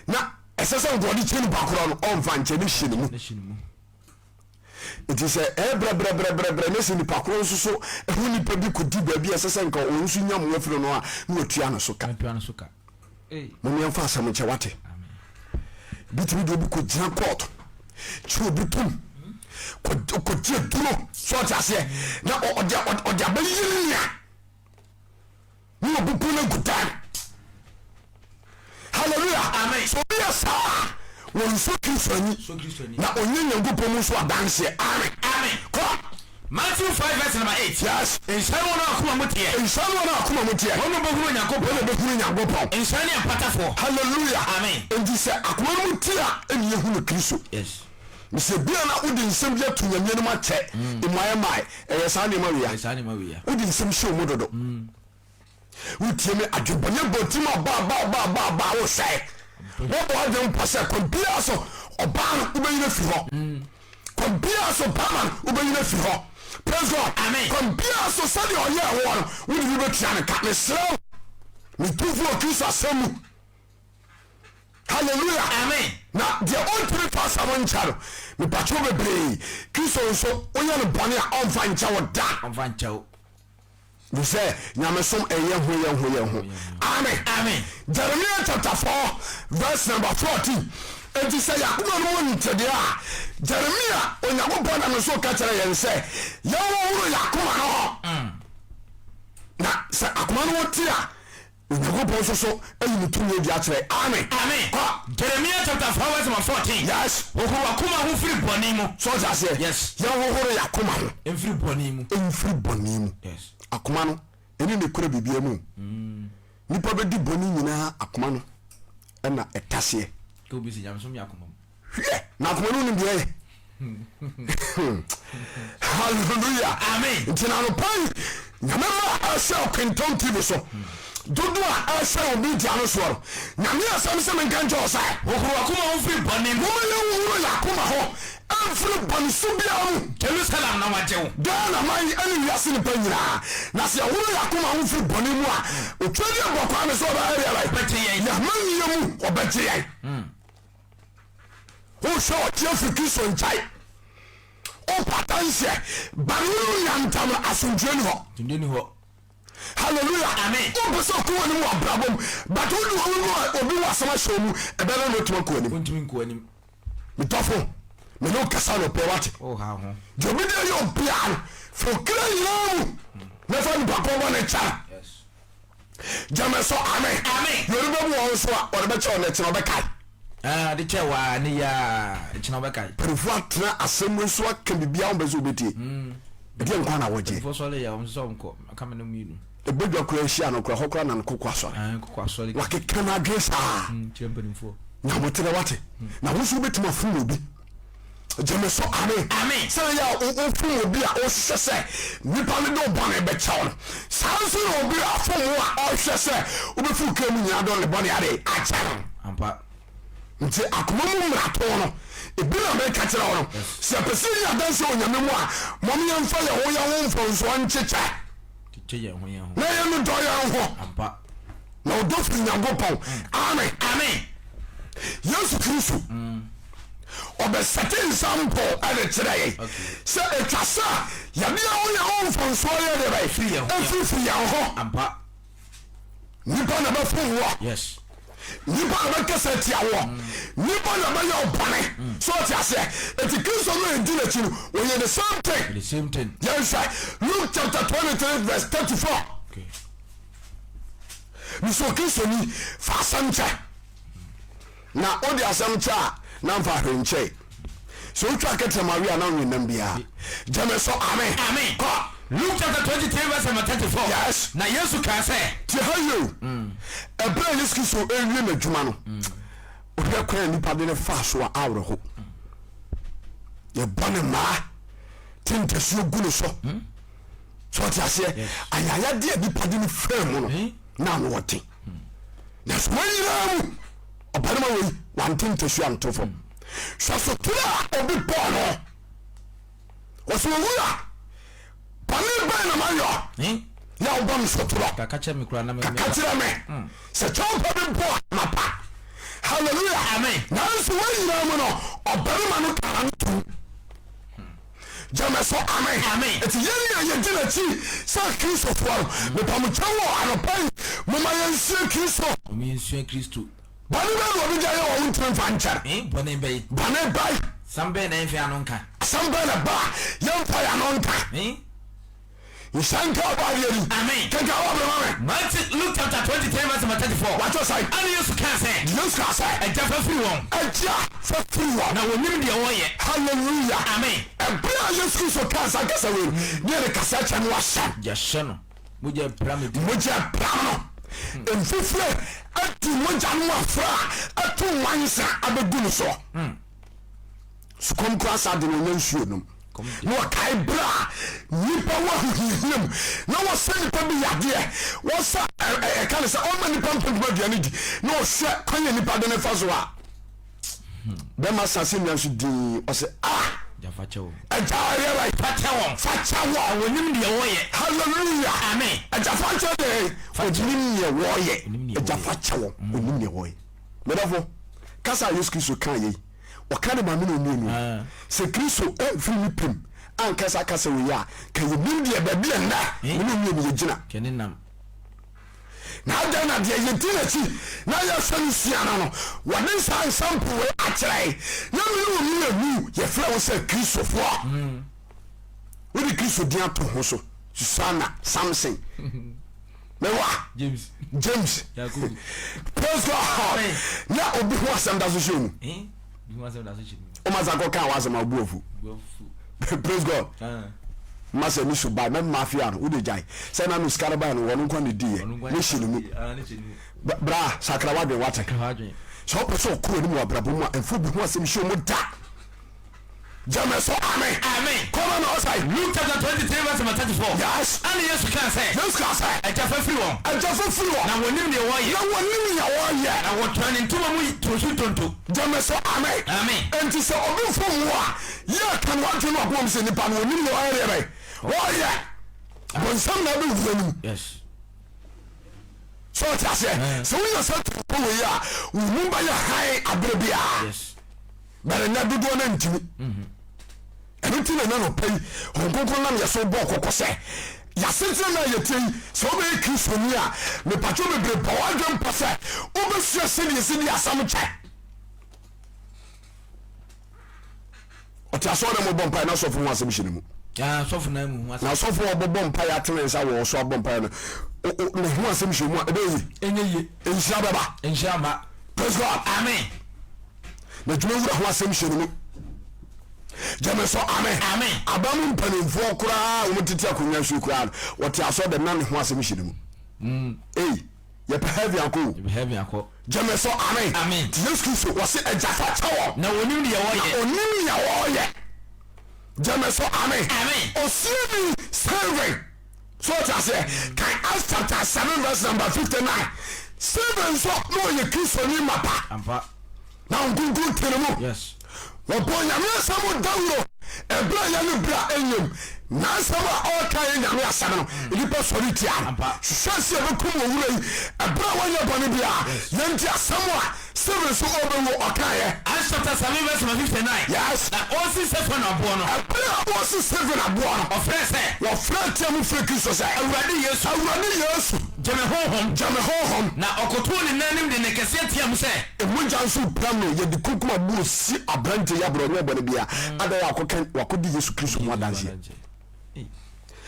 Na ɛsɛ sɛ nka ɔde kyɛ nipa korɔ no ɔnfa nkyɛ ne hyɛ ne mu. Nti sɛ ɛyɛ brɛbrɛbrɛbrɛ ne sɛ nipa korɔ nso so ɛho nipa bi kɔdi baabi a ɛsɛ sɛ nka ɔno nso nya mmoa firi no a na watua ne so ka. Mom yɛmfa asɛm nkyɛ wate. Bitumi de obi kɔgyina court kye obi tom kɔgye aduro so ɔte aseɛ na ɔde ɔde abɛyere nea ne ɔbubu no agu dan. Hallelujah. Amen. So obi yɛ saa a wɔnsɔ Kristo ani na ɔnyɛ Nyankopɔn mu nso adanseɛ. Amen. Amen. Kɔ. Matthew 5 verse number 8. Yes. Nhyira ne wɔn a akoma mu teɛ. Nhyira ne wɔn a akoma mu teɛ. Wɔn na wɔbɛhunu Onyankopɔn. Wɔn na wɔbɛhunu Nyankopɔn. Nhyira ne mpatafoɔ. Hallelujah. Amen. Enti sɛ akoma no mu te a ɛne yɛhunu Kristo. Yes. Mesɛ bia na wode nsɛm bi ato Nyame anim akyɛ mmuaeɛ mae. Ɛyɛ saa nneɛma wei a. Ɛyɛ saa nneɛma wei a. Wode nsɛm hyɛ wo mu dodo. Wotie me adwemmɔne bɔ tirim a ba ba ba ba ba wosɛe. Wɔbɔ adwene mpo sɛ kwan biara so ɔbaa no wobɛyi no afiri hɔ. Kwan biara so barima no wobɛyi no afiri hɔ. Praise God. Amen. Kwan biara so sɛdeɛ ɔyɛɛ woɔ no wode bi bɛtua no ka. Mesrɛ wo, metu fo wɔ Kristo asɛm mu. Hallelujah. Amen. Na deɛ ɔntumi fa asɛm nkyɛ no, mepakyɛw bebree, Kristo nso woyɛ no bɔne a ɔmfa nkyɛ wo da. Ɔmfa nkyɛ wo. Fi sɛ nyamesom ɛyɛ ho yɛ ho yɛ ho. Amen. Amen. Jeremiah chapter 4 verse number 14. Enti sɛ yɛakoma no mu ntedeɛ a, Jeremia Onyankopɔn nam so ka kyerɛ yɛn sɛ yɛnhohoro yɛakoma no ho. Na sɛ akoma no ho te a, Onyankopɔn nso so ayi ne tumi adi akyerɛ. Amen. Amen. Kɔ. Jeremiah chapter 4 verse number 14. Yes. Hohoro w'akoma ho firi bɔne mu. So ɔte aseɛ? Yes. Yɛnhohoro yɛakoma ho. Mfiri bɔne mu. Mfiri bɔne mu. Yes. Akoma no, ɛne ne kura biribiara mu. Nipa bɛdi bɔne nyinaa akoma no ɛna ɛtaseɛ. Kɛ obi sɛ nyamesom yɛ akoma mu. Hwɛ, na akoma no nim deɛ ɛyɛ. Hallelujah. Amen. Nti na anɔpa yi nyame ma ɛhyɛ ɔkentɔn TV so dodo a ɛhyɛ wɔ media no soɔ no nyame asɛm sɛ menka nkyɛ wɔ sɛ Hohoro w'akoma ho firi bɔne mu. Momma yɛnhohoro yɛn akoma ho mfiri bɔne su biara mu. Jerusalem na wagye wo. Ghana man ne wiase nnipa nyinaa. Na sɛ yɛhoro yɛn akoma ho firi bɔne mu a, Otwadeɛ bɔ kwan no sɛ ɔbɛyɛ deɛ bɛn? Ɔbɛgye yɛn. Yɛn amanneɛ mu, ɔbɛgye yɛn. Wohwɛ ɔteɛ firi Kristo nkyɛn. Wopɛ adanseɛ, ba ne wo ne nua ntam no, asomdwoeɛ ni hɔ. Asomdwoeɛ ni hɔ. Hallelujah. Amen. Wopɛ sɛ ɔkɔ w'anim wɔ abrabɔ mu, but wode obi wɔ obi wɔ asɛm ahyɛ mu, ɛbɛyɛ dɛ na watumi akɔ w'anim. Wontumi nkɔ w'anim. Medɔfo, me ne wo kasa anɔpɛ wate. Oh, ha ho. Deɛ obi de ayɛ obiara no, fa okra nyinaa mu na fa nipa kɔn bɔ ne kyɛ. Yes. Gyeme so amen. Amen. Deɛ ɔde bɛbu wɔn so a ɔde bɛkyɛ wɔn ɛkyena ɔbɛkae. Ah, de kyɛ waa ne yaa ɛkyena ɔbɛkae. Mpanimfoɔ atena asɛm wei so aka biribiara wɔn bɛ sɛ wɔbɛtie. Ɛdeɛ nkwa na wɔgye. Mpanimfoɔ sɔre yɛ wɔn sɛ wɔn kɔ aka me no mmienu. Ebedwa koraa ahyia no koraa hɔ koraa na no koko asɔre. Ah, koko asɔre. Wakeka n'adwene saa. Kyerɛ mpanimfoɔ. Nyaboterɛ wate. Na wo nso wobɛtumi afom obi. Gyeme so amen. Amen. Sɛ yɛ a wofom obi a wohwehwɛ sɛ nipa no de wo bɔne bɛkyɛw no, saa nso na obi a afom wo a ɔhwehwɛ sɛ wobɛfi wo kra mu nyinaa de ne bɔne ade akyɛ no. Ampa. Nti akoma mu mmarato no, ebi na meka kyerɛ wo no. Sɛ yɛpɛ sɛ yɛnya adanseɛ wɔ Nyame mu a, mom yɛmfa yɛn ho yɛn ho mfomsoɔ nkyekyɛ. Kyekyɛ yɛn ho yɛn ho. Na yɛnnodɔ yɛn ho. Ampa. Na ɔdɔ firi Nyankopɔn. Amen. Amen. Yesu Kristo ɔbɛsɛte nsampo ɛde kyerɛ yɛn sɛ ɛtwa sɛ yɛde yɛn ho yɛn ho mfomsoɔ yɛ deɛ bɛyɛ ɛfifiri yɛn ho. Ampa. Nipa na bɛfom woɔ. Yes. Nipa na bɛkasa tia woɔ. Nipa na bɛyɛ ɔbɔne. So ɔte aseɛ. Eti Kristo no a yɛdi n'akyi no ɔyɛ the same thing. The same thing. Yɛnhwɛ Luke chapter 23 verse 34. Okay. Mesɛ Kristoni fa asɛm kyɛ. Na wode asɛm kyɛ a na mfa hwee nkyɛe. Sɛ wotwa kɛtrɛma we a na wonwe nam biara. Gyeme so amen. Amen. Kɔ. Luke chapter 23 verse number 34. Yes. Na Yesu kaa sɛ. Tie ha yie o. Ɛberɛ a Yesu Kristo rewie n'adwuma no, wohwɛ kwan a nnipa de no faa so a awerɛho. Yɛbɔ ne mmaa, te ntasuo gu ne so. So ɔte aseɛ? Ayayadeɛ a nnipa de no faa mu no, na ano ɔden. Nanso wɔn nyinaa mu, ɔbarima wei wante ntasuo anto fam. Hwɛ sotorɔ a obi bɔɔ no. Wɔsɛ owura, bɔne bɛn na mayɔ na wobɔ me sotorɔ? Kaka kyerɛ me koraa na me. Kaka kyerɛ me hmm. sɛ kyɛwpa bi mpo a mapa. Hallelujah. Amen. Nanso wɔn nyinaa mu no, ɔbarima no kaa no tom. Gyeme so amen. Amen. Eti yɛn a yɛdi n'akyi sɛ Kristofoɔ no, mepamokyɛw wɔ anɔpa yi, momma yɛnsua Kristo. Momma yɛnsua Kristo. Bɔne bɛn na obi de ayɛ wɔ wo ntumi mfa nkyɛ no? Eh, bɔne bɛn? Bɔne bɛn? Asɛm bɛn na yɛmfa yɛn ano nka? Asɛm bɛn na ɛba a yɛmfa yɛn ano nka? Eh? Nhyira nka Ɔbɔadeɛ din. Amen. Kenkan wɔ bere ma me. Matthew, Luke chapter 23 verse number 34. Watwerɛ sɛn? Ɛnna Yesu kaa sɛ. Yesu kaa sɛ. Agya fa firi wɔn. Agya fa firi wɔn. Na wɔnnim deɛ wɔreyɛ. Hallelujah. Amen. Ɛberɛ a Yesu Kristo kaa saa kasa wei no, ne yɛde kasa kyɛ no ahyɛ no. Yɛahyɛ no. Mogya apira me ti. Mogya apira no. Mfifire adi mogya no afra atu nwansa abɛgu no soɔ. Sukɔm koraa saa de no ɔnya nsuo nom. Na ɔkae berɛ a nnipa wɔ ahohiahia mu na wɔsɛ nnipa bi yadeɛ, wɔsa ɛka ne sɛ ɔma nnipa mpempem aduane di na ɔhwɛ kwan a nnipa de ne fa so a bɛma asase nnua nso din ɔsɛ ah agya ɔyɛ right Fakyɛ wɔn. Fakyɛ wɔn. Wɔnim deɛ wɔyɛ. Hallelujah. Amen. Agya fakyɛ deɛ ɔnim deɛ wɔyɛ. Agya fakyɛ wɔn ɔnim deɛ wɔyɛ. Medɔfo kasa a Yesu Kristo kaa yei ɔka de ma me na ɔmmienu. Sɛ Kristo amfiri ne pɛ mu anka saa kasa wei a, ka yɛnim deɛ baabi a nnɛ me ne ɔmmienu yɛgyina. Na adɛn na deɛ yɛdi n'akyi na yɛhwɛ no sua no no, wɔde saa nsɛmpo wei akyerɛ yɛn, na me ne ɔmmienu yɛfrɛ wo sɛ Kristofoɔ. Wode Kristo din ato ho so, Susana, Samson. Mewa James James Praise God na obi ho asɛm da so hyɛ mu woma sa kɔ kaa w'asɛm a wobu afu Praise God ma sɛ ne su bae mɛma afia no wode gyae sɛ na no sika no bae no wɔno nkwa ne diiɛ ne hye no mu bra sakra w'adwen wate sɛ wopɛ sɛ ɔkɔ anim wɔ abrabɔ mu a ɛmfa obi ho asɛm hyɛ mu da Gyeme so amen. Amen. Kɔma na ɔsɛe. Luke chapter 23 verse number 34. Yes. Ɛna Yesu kaa sɛ. Yesu kaa sɛ. Agya fa firi wɔn. Agya fa firi wɔn. Na wɔnnim deɛ wɔreyɛ. Na wɔnnim nea wɔreyɛ. Na wɔtɔɔ ne ntoma mu too so ntonto. Gyeme so amen. Amen. Enti sɛ obi fom wo a, yɛ ka no w'adwene no akoma mu sɛ nipa no wɔnim nea ɔyɛ deɛ bɛn wɔreyɛ. Bonsam na abɛwura no mu. Yes. So ɔte aseɛ? Sɛ wonya saa tirimpɔ wei a, wo mu bɛyɛ hann aberɛ biara. Yes. But ɛnɛ dodoɔ no ntimi. Ɛno nti na ɛna nɔpa yi Honhom Kronkron nam yɛ so bɔ kɔkɔ sɛ yɛasetena no a yɛtie yi sɛ wobɛyɛ Kristoni a mepatwo bebree bɔ w'adwen mpa sɛ wobɛsua sɛdeɛ ɛsi di asɛm kyɛ. Ɔte asɔre dɛm ɔbɔ mpaeɛ na asɔfo ho asɛm hyɛ ne mu. Asɔfo na mu ho asɛm. Na asɔfo a ɔbɔbɔ mpaeɛ atene nsa wɔ so abɔ mpaeɛ no ne ho asɛm hyɛ mu a ɛbɛyɛ yie. Ɛnyɛ yie. Nhyira bɛba. Nhyira mma. Praise God. Amen. Na adwuma wura ho asɛm hyɛ ne mu. Gyeme so amen. Amen. Aba mu mpanimfoɔ koraa a wɔn tete akonnwa so koraa no wɔte asɔre dɛm na ne ho asɛm hyɛ ne mu. Ei. Yɛpɛ heaven akɔ o. Yɛpɛ heaven akɔ. Gyeme so amen. Amen. Nti Yesu Kristo wɔse agya fa kyɛ wɔn. Na wɔnim deɛ wɔyɛ. Na ɔnim nea wɔyɛ. Gyeme so amen. Amen. Osuani Stephen so ɔte aseɛ kan Acts chapter 7 verse number 59 Stephen nso na ɔyɛ Kristoni mapa. Ampa. Na nkunkun te ne mu. Yes. Wɔbɔɔ Nyame asɛm dawuro ɛberɛ a ɛyɛ ne berɛ a ɛnyɛ mu. N'asɛm a ɔreka yɛ Nyame asɛm no, nnipa sɔre tia no. Hwehwɛ sɛ yɛbɛkum owura yi ɛberɛ a wanyɛ bɔne biara. Yei nti asɛm a Stephen so ɔrebɛwuo ɔkaeɛ. Acts chapter 7 verse number 59. Yes. Na ɔresi Stephen aboɔ no. Ɛberɛ a ɔresi Stephen aboɔ no. Ɔfrɛɛ sɛ. Wɔfrɛɛ teɛ mu frɛɛ Kristo sɛ. Awurade Yesu. Awurade Yesu. Gye me honhom. Gye me honhom. Na ɔkotoo ne nan anim de nne kɛseɛ teaa mu sɛ. Mogya nso pira no yɛde kunkum aboɔ si aberanteɛ yi abrɛ ɔnyɛ bɔne biara adɛn wakɔka wakɔdi Yesu Kristo ho adanseɛ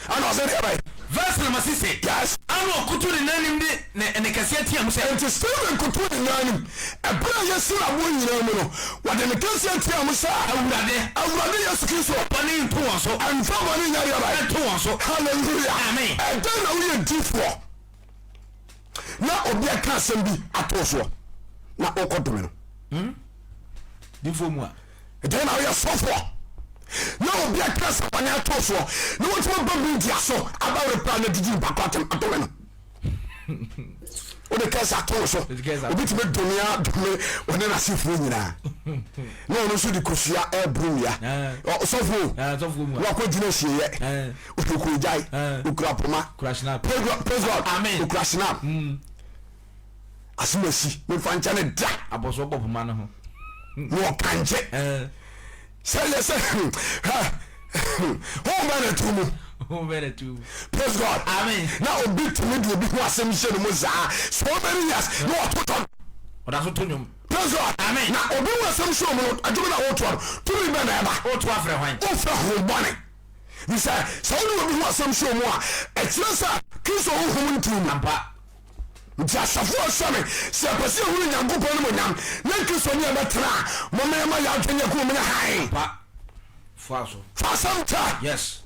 ɛna ɔsɛ deɛ bɛn. Verse number 60. Yes. Ɛna ɔkoto ne nan anim de ne nne kɛseɛ teaa mu sɛ. Enti Stephen kotoo ne nan anim ɛberɛ a yɛasi no aboɔ nyinaa mu no wɔde ne kɛseɛ teaa mu sɛ. Awurade. Awurade Yesu Kristo. Bɔne nto wɔn so. Ɛmfa bɔne nyɛ deɛ bɛn. Nto wɔn so. Hallelujah. Amen. Ɛdɛn na woyɛ difoɔ? Na obi aka asɛm bi ato soɔ na wokɔ dome no. Hmm? Difoɔ mu a. Ɛdɛn na woyɛ sɔfoɔ na obi aka asɛm bɔne ato soɔ na wotumi ba media so aba reply na didi nipa kɔ atɛm adome no. Wode kɛse ato wo so. Obi tumi dome a dome ɔne n'asefoɔ nyinaa. Na ɔno nso de kosua ɛboro wia. Sɔfoɔ na wakɔ gyina asieɛ. Okura okura poma. Praise God. Amen. Okura snap. Mm. Asomasi mefa nkyɛ ne da. Abɔsɔ bɔ poma no ho. Na ɔkankye. Sɛ yɛ sɛ home bɛ na tu mu. Home bɛ na tu mu. Praise God. Amen. Na obi tumi de obi ho asɛm hyɛ ne mu saa so many years na ɔto tɔn. Ɔda so to nnwom. Praise God. Amen. Na obi ho asɛm hyɛ mu no adwuma na wotoa no tumi bɛ na ɛba. Woto afrɛ hwan? Wofrɛ ho bɔne. Efisɛ sɛ wode obi ho asɛm hyɛ mu a, ɛkyerɛ sɛ Kristo honhom nte wo mu. Ampa. Nti asafo a ɛsɔ me, sɛ yɛpɛ sɛ yɛhunu Nyankopɔn animuonyam ne Kristo ne yɛbɛtena a, momma yɛmma yɛn adwene nyɛ koro nyɛ hann. Ampa. Foa so. Fa asɛm kyɛ. Yes.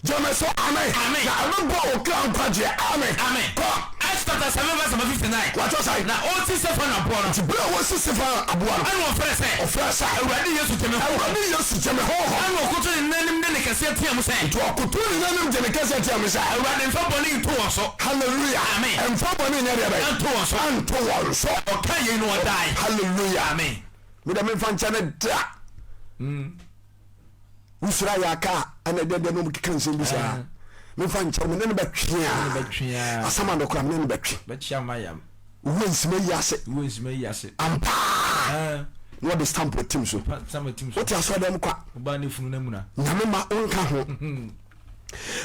Gyeme so amen. Amen. Na ɛbɛboa wo kra nkwagyeɛ. Amen. Amen. Kɔ. Acts chapter 7 verse number 59. Watɔ sɛn? Na ɔresi Stefano aboɔ no. Nti berɛ a wɔsi Stefano aboɔ no. Ɛna ɔfrɛɛ sɛ. Ɔfrɛɛ sɛ. Awurade Yesu gye me honhom. Awurade Yesu gye me honhom. Ɛna ɔkoto ne nan anim de ne kɛseɛ teaa mu sɛ. Nti ɔkoto ne nan anim de ne kɛseɛ teaa mu sɛ. Awurade mfa bɔne nto wɔn so. Hallelujah. Amen. Mfa bɔne nyɛ deɛ bɛn? Nto wɔn so. Nto wɔn so. Ɔkaa yei no ɔdae. Hallelujah. Amen. Me deɛ memfa nkyɛ no da. Wosura yɛ aka a ɛna ɛdeɛ deɛ na ɔmo keka nsɛm bi saa. Memfa nkyɛ wo, me ne no bɛtwe a. Asɛm a nokora me ne no bɛtwe. Owura nsima yi ase. Ampaa. Na wɔde stamp atim so. Wote asɔre dɛm kwa. Nyame ma wonka ho.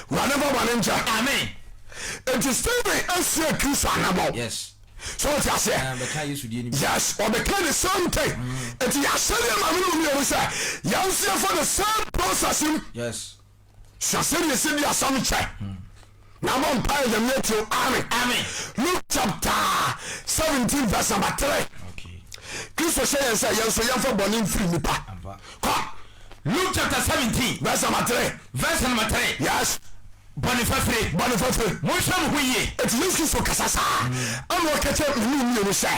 Wurade mfa bɔne nkyɛ. Amen. Enti Stephen asua Kristo anamɔ. Yes. So wote aseɛ? Bɛka Yesu deɛ no bi. Yes, ɔbɛka the same thing. Enti yɛahyɛ yɛn maame no mu mmienu sɛ yɛn nso yɛfa the same process mu. Yes. Sua sɛdeɛ ɛsɛ di asɛm kyɛ. Na bɔ mpaeɛ Nyame atie wo. Amen. Amen. Luke chapter 17 verse number 3. Okay. Kristo hyɛ yɛn sɛ yɛn nso yɛmfa bɔne mfiri nnipa. Ampa. Kɔ. Luke chapter 17 Verse number 3. verse number 3. Yes. Bɔne fafire. Bɔne fafire. Monhwɛ mo ho yie. Enti Yesu Kristo kasa saa, ɛna ɔka kyerɛ me ne wo mmienu sɛ,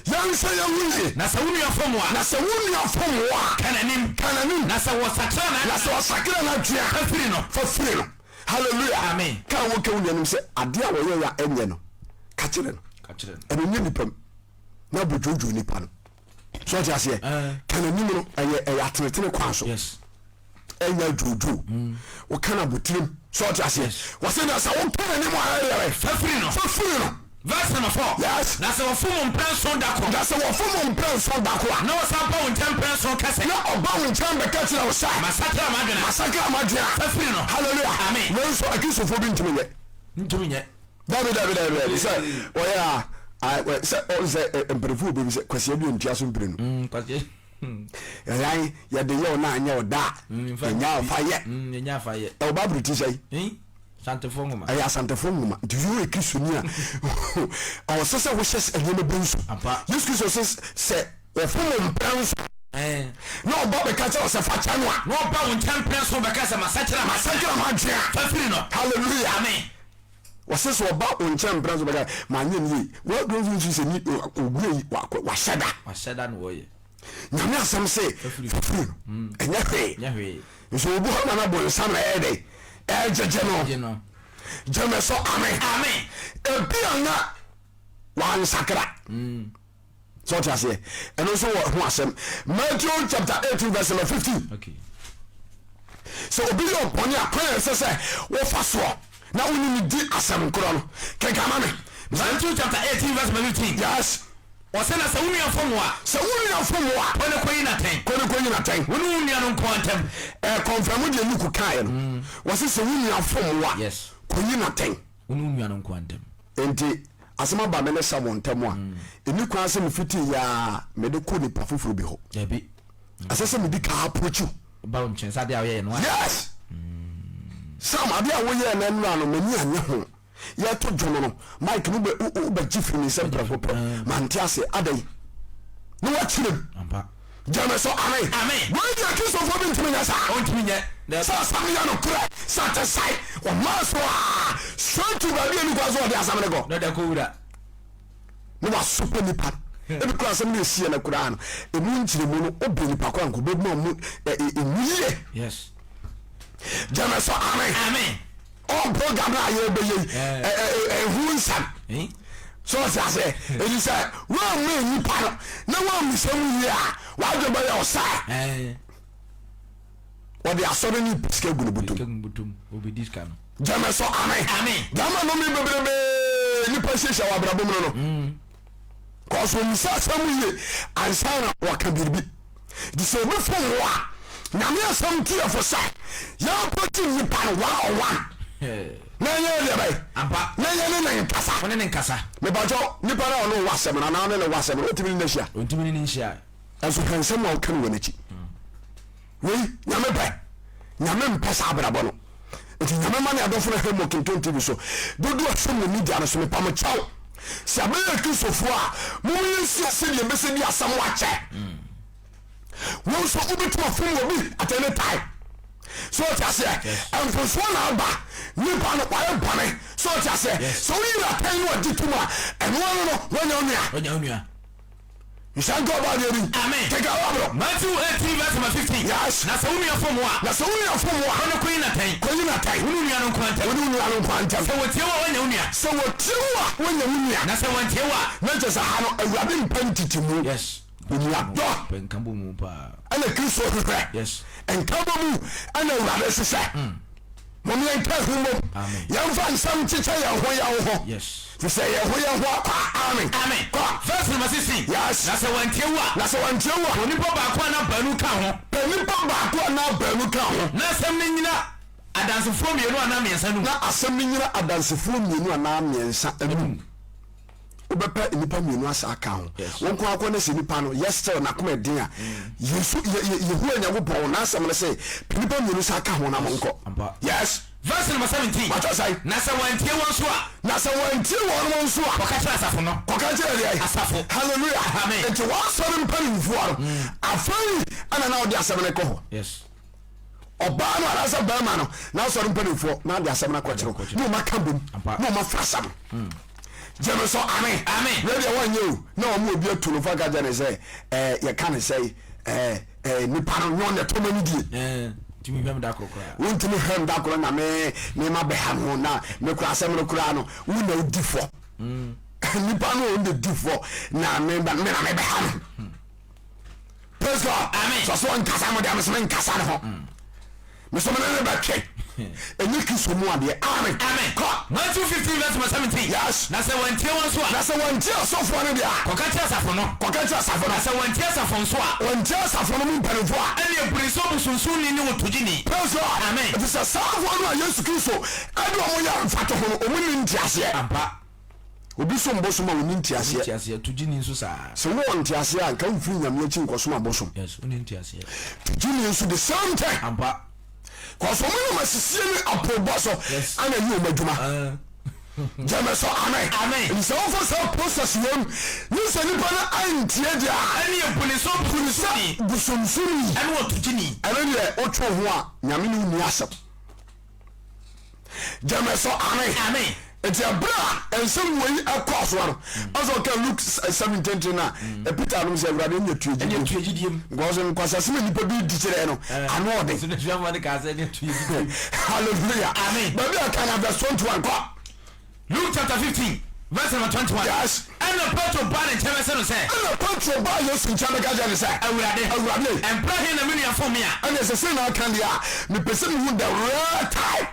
yɛnhwɛ yɛn ho yie. Na sɛ wo nua fom wo a. Na sɛ wo nua fom wo a. Ka n'anim. Ka n'anim. Na sɛ wɔsakra n'adwene. Na sɛ ɔsakra n'adwene a. Fa firi no. Fa firi no. Hallelujah. Amen. Ka a woka wo nuanom sɛ adeɛ a wɔyɛ yɛ a ɛnyɛ no, ka kyerɛ no. Ka kyerɛ no. Ɛno nyɛ nipa mu na abodwoodwoo nipa no. So ɔte aseɛ? Ka n'anim no ɛyɛ ɛyɛ atenetene kwan so. Yes. Ɛnyɛ adwoodwoo. Woka no abotirim. So ɔte aseɛ? Wɔsɛ na sɛ woka n'anim a ɛyɛ dɛ. Fa firi no. Fa firi no. Verse number 4. Yes. Na sɛ wɔfom wo mprɛnson da koro. Na sɛ wɔfom wo mprɛnson da koro a. Na wɔsan ba wo nkyɛn mprɛnson ka sɛ. Na ɔba wo nkyɛn bɛka kyerɛ wo sɛ. Masakra m'adwene a. Masakra m'adwene a. Fa firi no. Hallelujah. Amen. Wei nso akristofoɔ bi ntumi nyɛ. Ntumi nyɛ. Dabi dabi dabi dabi sɛ wɔyɛ a sɛ ɔn sɛ mpanyinfoɔ bɛ bi sɛ kwasia bi ntua so mprenu. Mm, kwasia. Ɛyan yɛde yɛ ɔna anyɛ ɔda a. Yɛnya afa yɛ. Yɛnya afa yɛ. Ɛwɔ Bible ti sɛ yi. Asantefo nwoma. Ɛyɛ Asantefo nwoma. Nti sɛ woyɛ Kristoni a, ɔwɔ sɛ sɛ wohyɛ nneɛma bi nso. Yesu Kristo sɛ sɛ wɔfom mprɛ nso na ɔba bɛka kyerɛ wo sɛ fa kyɛ no a. Na ɔba wo nkyɛn mprɛ nso bɛka sɛ masakyera m'adwene a. Fa firi no. Hallelujah. Amen. Wɔse sɛ ɔba wo nkyɛn mpena so bɛka manyɛ ne yie. Woaduro nso nsu sɛ ni owura yi wahyɛ da. Wahyɛ da na wɔyɛ. Nyame asɛm se fafiri no ɛnyɛ hwee. Nso obi hɔ na na bonsam na ɛyɛ dɛ ɛgyegye no. Gyeme so amen. Amen. Ebi a na wansakra. Sɛ ɔte aseɛ ɛno nso wɔ ho asɛm. Matthew chapter 18 verse number 15. Okay. Sɛ obi yɛ ɔbɔne a kwan a ɛsɛ sɛ wofa soɔ na wone ne di asɛm korɔ no kenkan ma me. Matthew chapter 18 verse number 15. Yes. Ɔsɛ na sɛ wo nua fom wo a. Sɛ wo nua fom wo a. Kɔ ne kɔyi no atɛn. Kɔ ne kɔyi no atɛn. Wo ne wo nua no nko ara ntam. Ɛɛ kɔnfɛm deɛ Luke kaeɛ no. Wɔse sɛ wo nua fom wo a. Yes. Kɔyi no atɛn. Wo ne wo nua no nko ara ntam. Enti asɛm aba me ne Samuel ntam a, ɛnni kwan sɛ mefiti yɛ ara mede kɔ nipa foforɔ bi hɔ. Dabi. Ɛsɛ sɛ medi kan approach wo. Ba wo nkyɛn sɛ adeɛ a woyɛeɛ no. Yes! Sam, adeɛ a woyɛɛ no nnora no, m'ani annye ho. Yɛreto dwom no, mic no wobɛgye firi me nsam prɛko pɛ. Mante aseɛ. Adɛn? Na woakyerɛ mu. Ampa. Gyeme so amen. Amen. Wei deɛ Kristofoɔ bi ntumi nyɛ saa. Ɔntumi nyɛ. Sɛ asɛm no yɛ nokorɛ sɛ ate sae ɔmaa so a straight to baabi a ɛni kwan sɛ ɔde asɛm no kɔ. Na ɔde akɔ wura. Na wasopɛ nipa no. Ebi koraa asɛm no ɛsiɛ no koraa no ɛmu nkyerɛmu no wobɛ nipa kɔ anka wobɛma mu ɛmu yie. Yes. Gyeme so amen. Amen. Ɔn program no a yɛbɛyɛ yi ɛho nsɛm so ɔte aseɛ ɛti sɛ woamma nnipa no na woammisa mu yie a wadwe bɛyɛ ɔsɛ ɔde asɔre ne sika gu no botom gyama so amen gyama no me bebrebe nipa hyehyɛ wɔ abrabɔ mu no no kɔsɔ mmisa asɛm yie ansa na waka biribi Nti sɛ obi fom wo a, Nyame asɛm tu yɛ fo sɛ yɛn approach nipa no one on one. Na yɛn yɛ deɛ bɛyɛ. Ampa. Na yɛn ne ne nkasa. Wo ne ne nkasa. Mepakyɛw, nipa no a ɔne wo wɔ asɛm no anaa ɔne ne wɔ asɛm no, wotumi ne no ahyia? Ontumi ne no nhyia. Ɛnso hwɛ nsɛm a ɔka no wɔ n'akyi. Wei, Nyame pɛ? Nyame mpɛ saa abrabɔ no. Nti Nyame ma ne adɔfo no hwɛ mo Kenton TV so. Dodoɔ a hwɛ mo media no so, mepa mo kyɛw. Sɛ yɛbɛyɛ Kristofoɔ a, mom yɛnsua sɛdeɛ yɛbɛsɛ di asɛm akyɛ. Wo nso wobɛtumi afom obi at any time. So ɔte aseɛ? Mfomsoɔ na aba nipa no wayɛ bɔne. So ɔte aseɛ? Sɛ woyi no atɛn na ɔgye tom a, ɛno ano no woanya wo nua. Woanya wo nua. Nhyira nka ɔbaa deɛ din. Amen. Kenkan wɔ abro. Matthew 18 verse number 15. Yes. Na sɛ wo nua fom wo a. Na sɛ wo nua fom wo a. Kɔ ne kɔyi no atɛn. Kɔyi no atɛn. Wo ne wo nua no nko ara ntam. Wo ne wo nua no nko ara ntam. Sɛ wɔtie wo a woanya wo nua. Sɛ wɔtie wo a woanya wo nua. Na sɛ wɔantie wo a. Na kyerɛ sɛ ha no Awurade mpɛ ntetemu. Yes. Onuadɔ. Pɛ nkabɔ mu paa. Ɛna Kristo hwehwɛ. Yes. Nkabɔ mu ɛna Awurade hwehwɛ. Mom yɛnka ho mmom. Amen. Yɛmfa nsɛm nkyekyɛ yɛn ho yɛn ho. Yes. Fi sɛ yɛn ho yɛn ho akwa. Amen. Amen. Kɔ. Verse number 16. Yes. Na sɛ wɔantie wo a. Na sɛ wɔantie wo a. Onipa baako anaa baanu ka ho. Pɛ nipa baako anaa baanu ka ho. Na asɛm no nnyina adansefoɔ mmienu anaa mmiɛnsa anum. Na asɛm no nnyina adansefoɔ mmienu anaa mmiɛnsa anum. Wobɛpɛ nnipa mmienu asa aka ho. Wo nko ara kɔ na sɛ nipa no yɛ still n'akoma ɛden a, Yesu, Ye, Ye, Yehowa Nyankopɔn n'asɛm no se, pɛ nnipa mmienu sa ka ho na monkɔ. Yes. Verse number 17. Matɔ sɛn? Na sɛ wɔantie wɔn nso a. Na sɛ wɔantie wɔn nso a. Kɔka kyerɛ asafo no. Kɔka kyerɛ deɛ? Asafo. Hallelujah. Amen. Nti wɔasɔre mpanimfoɔ no, afei ɛna na wɔde asɛm no kɔ hɔ. Yes. Ɔbaa no anaasɛ barima no n'asɔre mpanimfoɔ na ade asɛm no akɔkyerɛ na ɔma ka bom na ɔma fa asɛm gyeme so amen. Amen. Wei deɛ wɔnyɛ o na wɔn obi atu no fa ka kyerɛ ne sɛ ɛɛ yɛka ne sɛ ɛɛ ɛɛ nipa no nyɛ ɔna ɛtɔ ma ne die. Ntumi hwɛm da koro koraa. Wontumi hwɛm da koro na me me ma bɛha no na me kura asɛm no koraa no wo na odi fɔ. Nipa no ɔn di fɔ na me na me bɛha no. Praise God. Amen. Sɛ so nkasa mo deɛ mesɛ menkasa ne ho. Mesɛ mene ne bɛtwe. Ɛnyɛ Kristo mu adeɛ. Amen. Amen. Kɔ. Matthew 15 verse number 17. Yes. Na sɛ wɔantie wɔn nso a. Na sɛ wɔantie asɔfoɔ no deɛ a. Kɔka kyerɛ asafo no. Kɔka kyerɛ asafo no. Na sɛ wɔantie asafo nso a. Wɔantie asafo no mu mpanimfoɔ a. Ɛnneɛ bu ne sɛ ɔbosonsonni ne ɔtogyeni. Praise God. Amen. Ɛfiri sɛ saa afoɔ no a Yesu Kristo ɛde wɔn yɛ mfatoho no, wɔn nni nteaseɛ. Ampa. Obi som bosom a ɔnni nteaseɛ. Ɔnni nteaseɛ, togyeni nso saa. Sɛ wowɔ nteaseɛ a, nka womfiri Nyame akyi nkɔsom abosom. Yes, wonni nteaseɛ. Togyeni nso the same thing. Ampa. Cause wɔn nam asisie ne apoobɔ so Yes. ana ɛyɛ wɔn adwuma. Ah. Gyeme so amen. Amen. Nti sɛ wofa saa process wei mu ne sɛ nipa no antie deɛ a. Ɛnneɛ bu ne sɛ Bu ne sɛ ɔbosonsonni. bosonsonni. Ɛne ɔtogyeni. Ɛno deɛ wotwe wo ho a, Nyame ne wo nni asɛm. Gyeme so amen. Amen. Nti ɛberɛ a nsɛm wei ɛkɔɔ soɔ no, ɔsɛ ɔka Luke 17 no a, Peter nom sɛ Awurade ɛnyɛ tue gyidie mu. Because nkwasasɛm a nnipa bi di kyerɛ no, ano ɔden. Hallelujah. Baabi a kan verse 21 kɔ. Luke chapter 15 verse number 21. Yes. Ɛna Petro baa ne nkyɛn bɛsɛ no sɛ. Ɛna Petro baa Yesu nkyɛn bɛka kyerɛ no sɛ. Awurade. Awurade. Mpra he na me nua fom me a. Ɛna ɛsɛ sɛ na aka deɛ a, mepɛ sɛ mehu the real time.